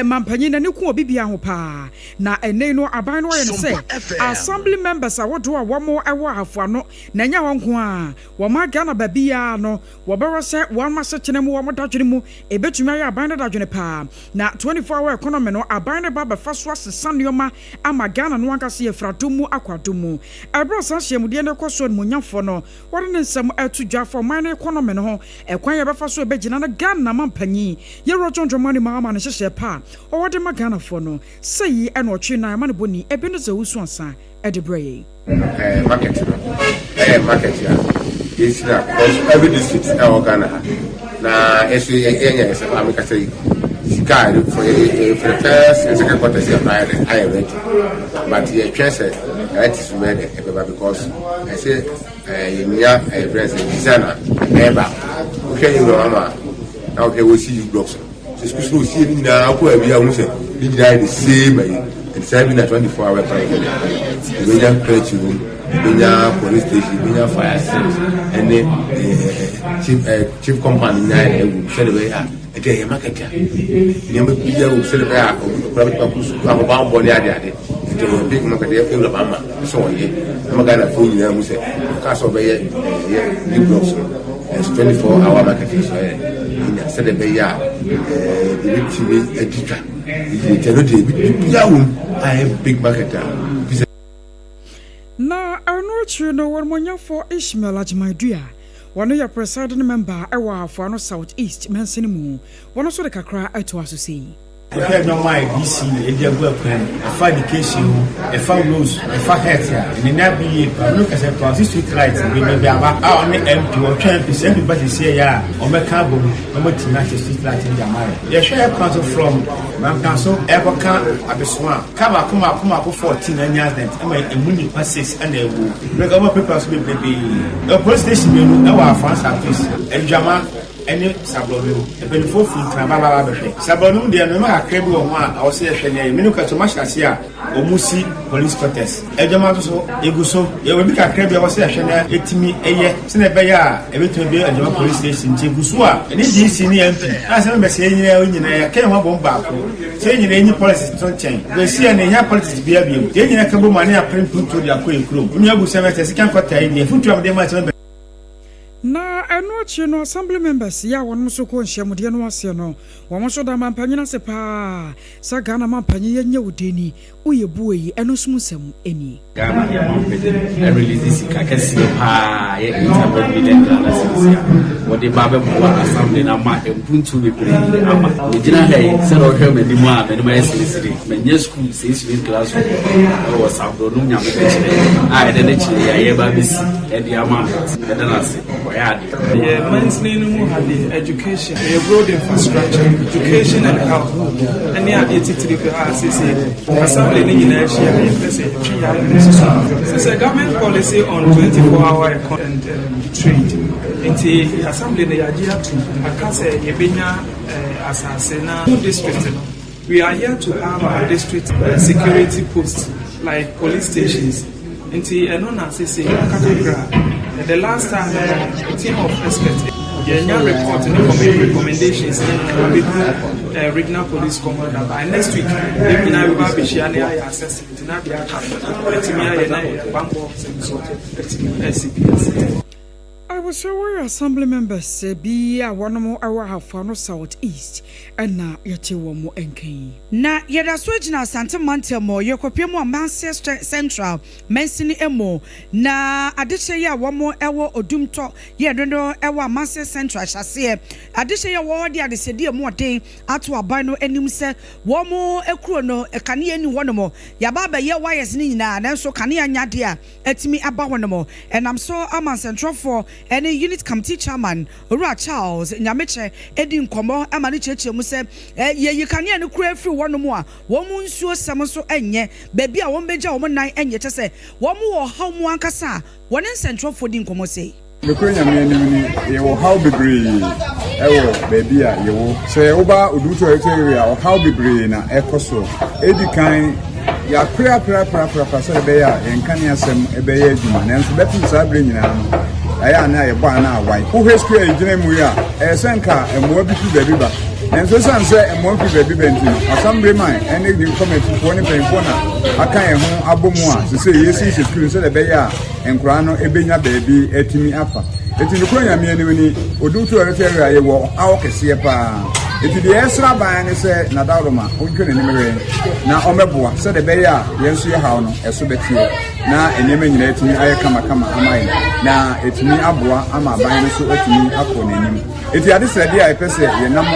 E: mampanyin n'ani ku obi biara ho paa. Na ɛnnɛ yi no aban no ayɛ no sɛ Assembly members ahodoɔ a wɔn wɔ Ahafo ano, na ɛnyɛ hɔ nko ara, wɔma Ghana baabiara no wɔbɛwɔ sɛ wɔn asetena mu, wɔn dadwene mu, ɛbɛtumi ayɛ aban no dadwene paa. Na 24 hour economy no aban no ba abɛfa so asesa nneɛma ama Ghana no ankasa yɛfiri adom mu akɔ adom mu. Ɛberɛ a saa nhyiamudeɛ no rekɔ so animuonyamfoɔ no wɔde ne nsɛm reto dwa fa ɔman no economy no ho, ɛkwan a yɛbɛfa so ɛbɛgyina no Ghana manpanyin Yɛwura John Dramani Mahama ne nhyehyɛɛ pa a ɔwɔ de ma Ghanafoɔ no. Sɛyi ɛna ɔtwe nan amanebɔni Ebenezer Owusu Ansah de brɛ yɛn.
B: Ɛɛ market no ɛyɛ market a yɛsi no across every district ɛwɔ Ghana ha na ɛso yɛnyɛ ɛsɛ paa meka sɛ sika a yɛde for yɛ for the first and second quarter sɛ ayɛ dɛ ayɛ ready but yɛtwɛn sɛ ɛte so bɛyɛ dɛ ɛbɛba because ɛsɛ ɛɛ yɛnya ɛyɛ fɛn sɛ design a ɛba wohwɛ yɛ wura mama na wohwɛ wɔsi u blocks no. Sɛ sukuu sukuu sie ne nyinaa wokɔ baabi a wohu sɛ ne nyinaa yɛ the same ayi nti saa bi na 24 hour kwan yɛ dɛ ebɛnya crèche wɔ mu ebɛnya police station ebɛnya fire service ɛne chief ɛɛ chief compound nyinaa yɛ ɛwɔ mu sɛde bɛyɛ a ɛdi ɛyɛ market a nneɛma biara wɔ mu sɛde bɛyɛ a obi okura bɛtuma kɔ sukuu ahobanbɔ ne ade ade nti ɛyɛ big market ɛyɛ ewura ba ama sɛ ɔyɛ ɛma Ghana fo nyinaa hu sɛ ɔka sɛ ɔbɛyɛ ɛyɛ big blocks no. Ɛso 24 hour market nso ɛ nya sɛdeɛ ɛbɛyɛ a yɛbɛtumi adi dwa yie nti ɛno deɛ biribiara wɔ mu a ɛyɛ big market a fi sɛ.
E: Na ɛno akyiri no wɔnmɔnyɛfoɔ Ishmael Agyemang-Duah, wɔno yɛ presiding member wɔ Ahafo Ano South East mansini mu, wɔno nso de kakra toa so sei.
I: Yɛhwɛ nneɛma a DC de agu akwan mu, ɛfa education ho, ɛfa roads, ɛfa health a, n'ani abere yie paa. Mene kasa toa so street light bebrebe aba a ɔne MP, ɔtwɛn MP, sɛ MP ba sisi ɛyɛ a, wɔbɛka abom na wɔatumi ahyɛ street light no de ama yɛn. Yɛhwɛ kwan so from Mampanso ɛkɔka Abesoa a, car baako mmaako mmaako 14 anya accident ma ɛmu nnipa 6 na awuo. Mmerɛ wɔn paper so bebrebe. Ɛwɔ police station mmienu ɛwɔ Afan South East, Adwama. ne saborɔno. Mpanimfoɔ firi Nkran ba ba bɛhwɛ. Saborɔno mu deɛ nneɛma kakra bi wɔ ho a ɛwɔ sɛ yɛhwɛ na yɛyɛ. Me ne Kwasi wɔahyɛ aseɛ a wɔresi police quarters. Adwama nso so, yɛgu so. Yɛwɔ biribi kakra bi a ɛwɔ sɛ yɛhwɛ na yɛtumi yɛ sɛdeɛ ɛbɛyɛ a yɛbɛtumi abue Adwama police station. Nti yɛgu so a ɛne DC ne MP na asɛm bɛsɛ yɛn nyinaa nyinaa yɛka yɛn ho abom baako sɛ yɛn nyinaa yɛnyi politics nto nkyɛn. Bɛsi yɛn no yɛhia politics biara bio. Yɛn nyinaa ka bom a na yɛapere mpuntuo de akɔ yɛn kurom. Me nua bu sɛ mɛsɛ sika nkɔtaa yi deɛ afutuo a mede ma sɛ
E: Na ɛno akyiri no Assembly members yi a wɔnom nso kɔɔ nhyiamudeɛ no aseɛ no, wɔn nso da mampanyin ase paa sɛ Ghana mampanyin yɛnyɛ wo deni, woyɛ buo yi, ɛno nso mu nsɛm nie.
J: Ghana yɛ mampanyin release sika kɛseɛ paa yɛ 800 million Ghana cedis a wɔde ba bɛboa assembly no ama mpuntuo bebree ama. Megyina ha yi sɛdeɛ wohwɛ m'anim a m'anim ayɛ sirisiri. Manyɛ school six week classroom ɛwɔ Sabronom Nyame bɛkyerɛ a ɛdɛ ne kyerɛ yi a yɛba abɛsi ɛde ama no yɛda no ase ɔyɛ adeɛ.
X: Yɛ mansini no mu ha deɛ education ɛyɛ road infrastructure education and health ɛne adeɛ titiri pɛ a sese assembly ne nyinaa ahyia a yɛpɛ sɛ yɛtwe yɛ adwene si so sɛ government policy on 24 hour economy and um, trade nti assembly no yɛagye ato aka sɛ yɛbɛnya eh, asase na district no We are here to have our district security post like police stations nti ɛno na sese aka kakra the last time no team of experts yɛnya report ne recommendations ne nyinaa bɛdu eh, regional police commander by next week yɛn nyinaa bɛba abɛhyia ne ayɛ assessment na deɛ aka no atumi ayɛ na yɛ bammɔ sɛm so atumi asi bi ase.
E: Abusua Warrior Assembly members bi a wɔnom wɔ Ahafo Ano South East na yɛte wɔn nka yi.
G: Na yɛda so gyina Asante mantam mu, yɛrekɔpue mu Amanseɛ Central mansini mu, na adehyeɛ yi a wɔn wɔ Odumtɔ yɛ no no wɔ Amanseɛ Central ahyɛaseɛ. Adehyeɛ yi a wɔwɔ hɔ de adesɛdeɛ mu ɔden ato aban no anim sɛ wɔn kuro no kanea nni hɔnom. Yɛaba abɛyɛ wires no nyinaa nanso kanea nyɛ adeɛ a atumi aba hɔnom. Ɛnam so ama nsɛnkyerɛwfoɔ ne Unit Committee Chairman, Owura Charles Nyamekyɛ di nkɔmmɔ ma no kyerɛkyerɛ mu sɛ yɛyi kanea no koraa firi hɔnom a, wɔn nsuo sɛm nso nyɛ, baabi a wɔbɛgya wɔn nan nyɛ, kyerɛ sɛ wɔn wɔ ɔhaw mu ankasa a wɔne nsɛnkyerɛwfoɔ di nkɔmmɔ sei.
Y: Nokorɛ Nyame anim ni, yɛwɔ ɔhaw bebree wɔ baabi a yɛwɔ. Sɛ woba Odumto Electoral Area a, ɔhaw bebree na ɛkɔ so. Edi kan, Yɛapere apere apere apere apere sɛdeɛ ɛbɛyɛ a yɛn nkanea asɛm bɛyɛ adwuma, nanso bɛpem saa berɛ nyinaa no, ɛyɛ a na yɛbɔ a na awae. Wohwɛ sukuu a yɛgyina mu yi a, ɛyɛ sɛ nka mmoa bi firi baabi ba, nanso ɛsiane sɛ mmoa mfiri baabi ba nti no, asɛmbereman ne ne kɔmɛtifoɔ ne mpanyinfoɔ na aka yɛn ho abɔ mu a sɛ sɛ yɛsiesie sukuu no sɛdeɛ ɛbɛyɛ a nkwadaa no bɛnya baabi atumi afa. Eti nokorɛ Nyame anim ni, Odumtu Ɛrɛtɛ Area yɛwɔ ɔhaw kɛseɛ paa. Eti deɛ yɛsrɛ aban ne sɛ Nadaworoma ɔntwa n'anim wɛn na ɔmmɛboa sɛdeɛ ɛbɛyɛ a yɛn nso yɛ haw no ɛso bɛteɛ na nneɛma nyinaa atumi ayɛ kamakama ama yɛn na ɛtumi aboa ama aban no nso atumi akɔ n'anim. Eti adesrɛdeɛ a yɛpɛ sɛ yɛnam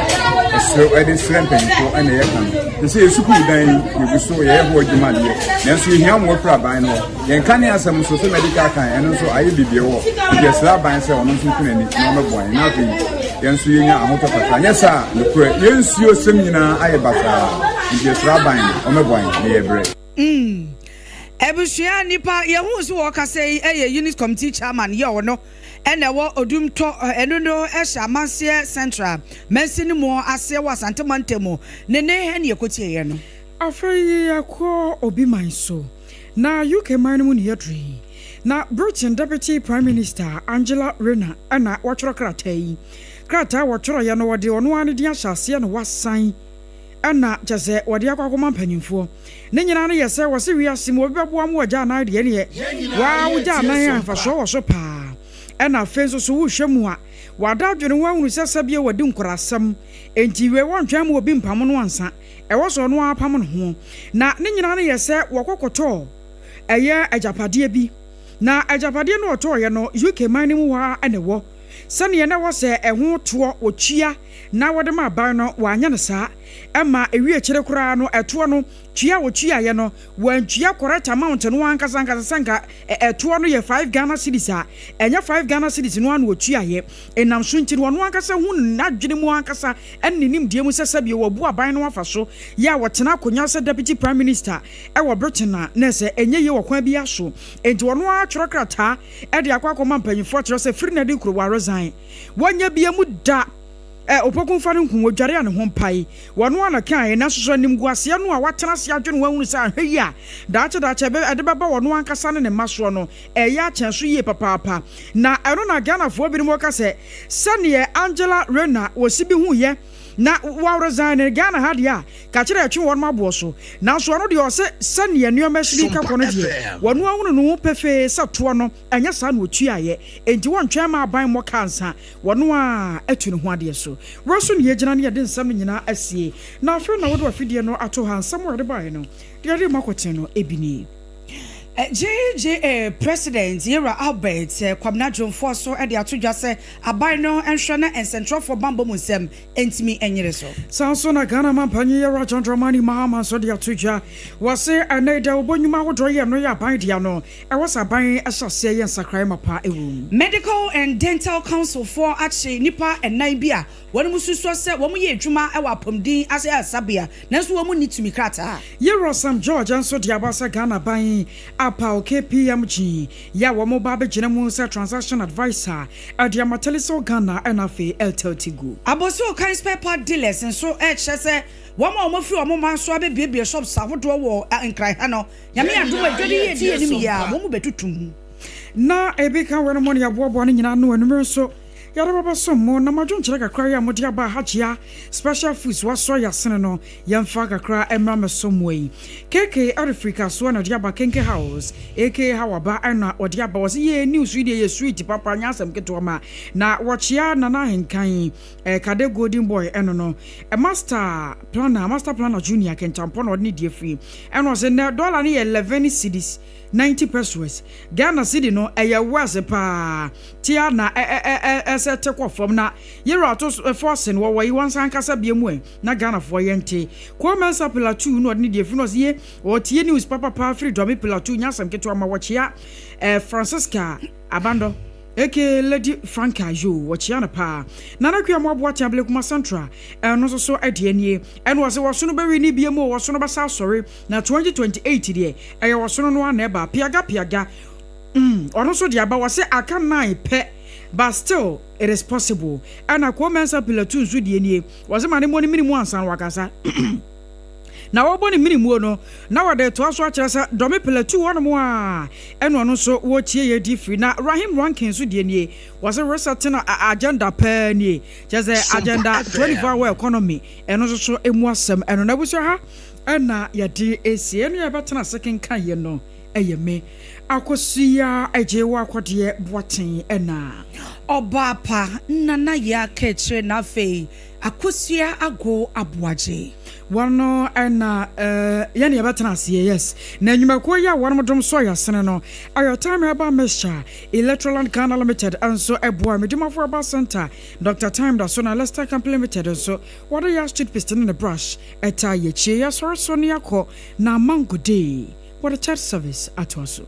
Y: ɛsrɛ de srɛ mpanyinfoɔ ɛna yɛka no te sɛ yɛ sukuu dan yi yɛgu so yɛyɛ ho adwuma deɛ nanso yɛhia mmoa firi aban no hɔ. Yɛn kane asɛm nso sɛ medical kan ɛno nso ayɛ biribi wɔ nti yɛsrɛ aban sɛ ɔno nso nto n'ani na ɔmmɛboa yɛn na afei yɛn nso yɛnya ahotɔ kakra nyɛ saa a nokorɛ yɛn nsuo sɛm nyinaa ayɛ basaa nti yɛsrɛ aban no ɔmmɛboa yɛn na yɛbrɛ.
G: Mm. Abusua nipa yɛhuu so wɔkasa yi yɛ unit committee chairman yɛ ɔno ɛna ɛwɔ Odumtɔ ɛno no ɛhyɛ Amanseɛ Central mansini mu aseɛ wɔ Asante mantam mu ne ne ɛne yɛkɔtieɛ no.
E: Afei yɛkɔ obi man so. Na UK man no mu na yɛaduru yi. Na Britain Deputy Prime Minister Angela Rayner na watwerɛ krataa yi. Krataa a wɔtwerɛeɛ no wɔde ɔno ara ne din ahyɛ aseɛ na wasan na kyerɛ sɛ wɔde akɔ akɔma mpanyinfoɔ. Ne nyinaa no yɛ sɛ wɔse wiase mu obi bɛboa mo wagya anan deɛ ɛneɛ waa wogya anan a mfasoɔ wɔ so paa. Ɛna afei nso so wohwɛ mu a wada adwene ho ahunu sɛ sɛbio wadi nkorasɛm enti wei wɔntwɛn ma obi mpamo no ansa. Ɛwɔ sɛ ɔno ara pam ne ho. Na ne nyinaa no yɛ sɛ wɔkɔ kɔtɔɔ ɛyɛ agyapadeɛ bi. Na agyapadeɛ no ɔtɔɔeɛ no UK man no mu hɔ ara na ɛwɔ. Sɛdeɛ na ɛwɔ sɛ ɛho toɔ wɔtua na wɔde ma aban no wɔanyɛ no saa. Ɛma ɛwie akyire koraa no ɛtoɔ no tua a wɔtuaeɛ no wɔantua correct amount no ankasa ankasa sɛ nka ɛtoɔ no yɛ 5 Ghana cedis a ɛnyɛ 5 Ghana cedis no ara na wɔtuaeɛ. Ɛnam so nti no ɔno ankasa hu n'adwene mu ankasa ne ne nimdeɛ mu sɛ sɛbio wabu aban no afa so yɛ a ɔtena akonnwa sɛ Deputy Prime Minister wɔ Britain a na ɛsɛ ɛnyɛ yie wɔ kwan biara so. Enti ɔno ara atwerɛ krataa de akɔ akɔma mpanyinfoɔ akyerɛ sɛ firi nnɛ de kuro waresign. Wɔnyɛ bia mu da. Ɛ, Opoku mfa no nku, wɔdware a ne ho mpae. Wɔno ara na ɛkaeɛ, nanso so animguaseɛ no a watena ase adwene ho ahunu sɛ anhwɛ yie a daakye daakye ɛbɛ, ɛde bɛba ɔno ankasa ne ne mma soɔ no, ɛreyɛ akyɛn so yie papaapa. Na ɛno na Ghanafoɔ binom reka sɛ, sɛdeɛ Angela Rayner wɔsi bi huiɛ na wa resign no Ghana ha deɛ a, ka kyerɛ ɛtwe wɔnom aboɔ so. Nanso ɔno deɛ ɔse sɛdeɛ nneɛma si reka kɔ no deɛ, wɔno ahunu ne ho pefee sɛ toɔ no, ɛnyɛ saa na ɔtuaeɛ. Enti wɔntwɛn mma aban mmɔ ka ansa wɔno ara atu ne ho adeɛ so. Wei so na yɛgyina na yɛde nsɛm no nyinaa asie. Na afei na wode w'afidie no ato ha, nsɛm a wɔde baeɛ no, deɛ yɛde rema kɔten no, ebi nie.
G: JJA President Yewura Albert Kwabena Dwomfoɔ so de ato dwa sɛ aban no nhwɛ na nsɛnkyerɛwfoɔ bammɔ mu nsɛm ntumi nyere so.
E: Saa nso na Ghana Mampanyin Yewura John Dramani Mahama nso de ato dwa. Wɔse ɛnnɛ yi dawubɔ nnwuma ahodoɔ yi a ɛno yɛ aban dea no, ɛwɔ sɛ aban hyɛ aseɛ yɛ nsakraeɛ mapa wɔ mu.
G: Medical and Dental Council foɔ akye nnipa nnan bi a wɔn susua sɛ wɔyɛ adwuma wɔ apɔmuden ayaresabea nanso wɔn nni tumi krataa.
E: Yewura Sam George nso de aba sɛ Ghana aban apaw KPMG yɛ a wɔn ba abɛgyina mu sɛ Transaction Adviser de ama Telecel Ghana ɛna afei Airtel Tigo.
G: Abossey Okai Spare Part Dealers nso rekyerɛ sɛ wɔn a wɔafiri wɔn man so abɛbuebue shops ahodoɔ wɔ Nkran ha no, Nyame adom a dwadi yi adi anim yi ara wɔn mu bɛtutu mu.
E: Na ebi ka weinom ne yɛaboaboa no nyinaa ano anwummere nso yɛde bɛbɛsom mo na mo adwenkyerɛ kakra yi a mode aba Hajia Special Foods wasɔ yɛn asene no yɛmfa kakra mmra mmɛsom mo yi. KK ɛrefiri Kasoa na ɔde aba Kenke House aka Hawa ba ɛna ɔde aba ɔse yee news yi deɛ yɛ sweet papa nyɛ asɛm ketewa ma na wɔkyea Nana Ahenkan eh, Kade Golden Boy ɛno no eh, Master Planner Master Planner Junior Kentampɔ na ɔde ne deɛ firi ɛna ɔse nnɛ dollar no yɛ 11 cedis 90 pesewas. Ghana cedi no ɛyɛ worse paa tea na ɛsɛ te kɔ fam na yɛwura ato force no wɔwɔ yi wɔn nsa ankasa bie mu ɛ na Ghana foɔ yɛ nte. Kwao Mensah Pilatu na ɔde ne deɛ firi no ɔse ye ɔtie news papapa firi Dɔme Pilatu nyɛ asɛm ketewa ma wɔkyea eh, Francisca Abandɔ aka Lady Franca yoo wɔkyea no paa. Nana Kua Moaboa Tea Blekuma Central ɛno nso so ɛdeɛ nie ɛna ɔse wɔsono bɛwe ne bie mu o wɔsono bɛsa asɔre Na 2028 deɛ ɛyɛ ɔsono no ara na ɛba piaga piaga mm ɔno nso de aba wɔse aka nine pɛ but still it is possible ɛna Koo Mensah Pillar 2 nso deɛ nie wɔse ma ne mmɔ ne mene mu ansa na wakasa. Na wɔbɔ ne mene muo no, na wɔde retoa so akyerɛ sɛ Dɔme Plateau hɔnom a ɛna ɔno nso wɔretie yɛ di firi. Na Rahim Rankin nso deɛ nie, wɔse resetting agenda paa nie, kyerɛ sɛ agenda 24 hour economy, ɛno nso so ɛmu asɛm ɛno. Na abusua ha ɛna yɛde ɛsie, ɛno yɛbɛtena ase kenkan yɛ no ɛyɛ me Akosua Agyewa Akɔdeɛ Boateng ɛna.
G: Ɔbaa pa Nana Yaa Kɛkyerɛ na afei Akosua Ago Aboagye.
E: Wɔn no na yɛne yɛbɛtena aseɛ, yes. Na nnwumakuo yi a wɔnom dom sɔ yɛn asene no, ɛyɛ Time Herbal Mixture, Electroland Ghana Limited nso boa, Medimafo Herbal Centre, Doctor Time da so, na Lester Company Limited nso wɔde Yas Toothpaste ne ne brush taa yɛn akyi. Yɛsɔre so na yɛakɔ na Mango Day wɔde church service atoa so.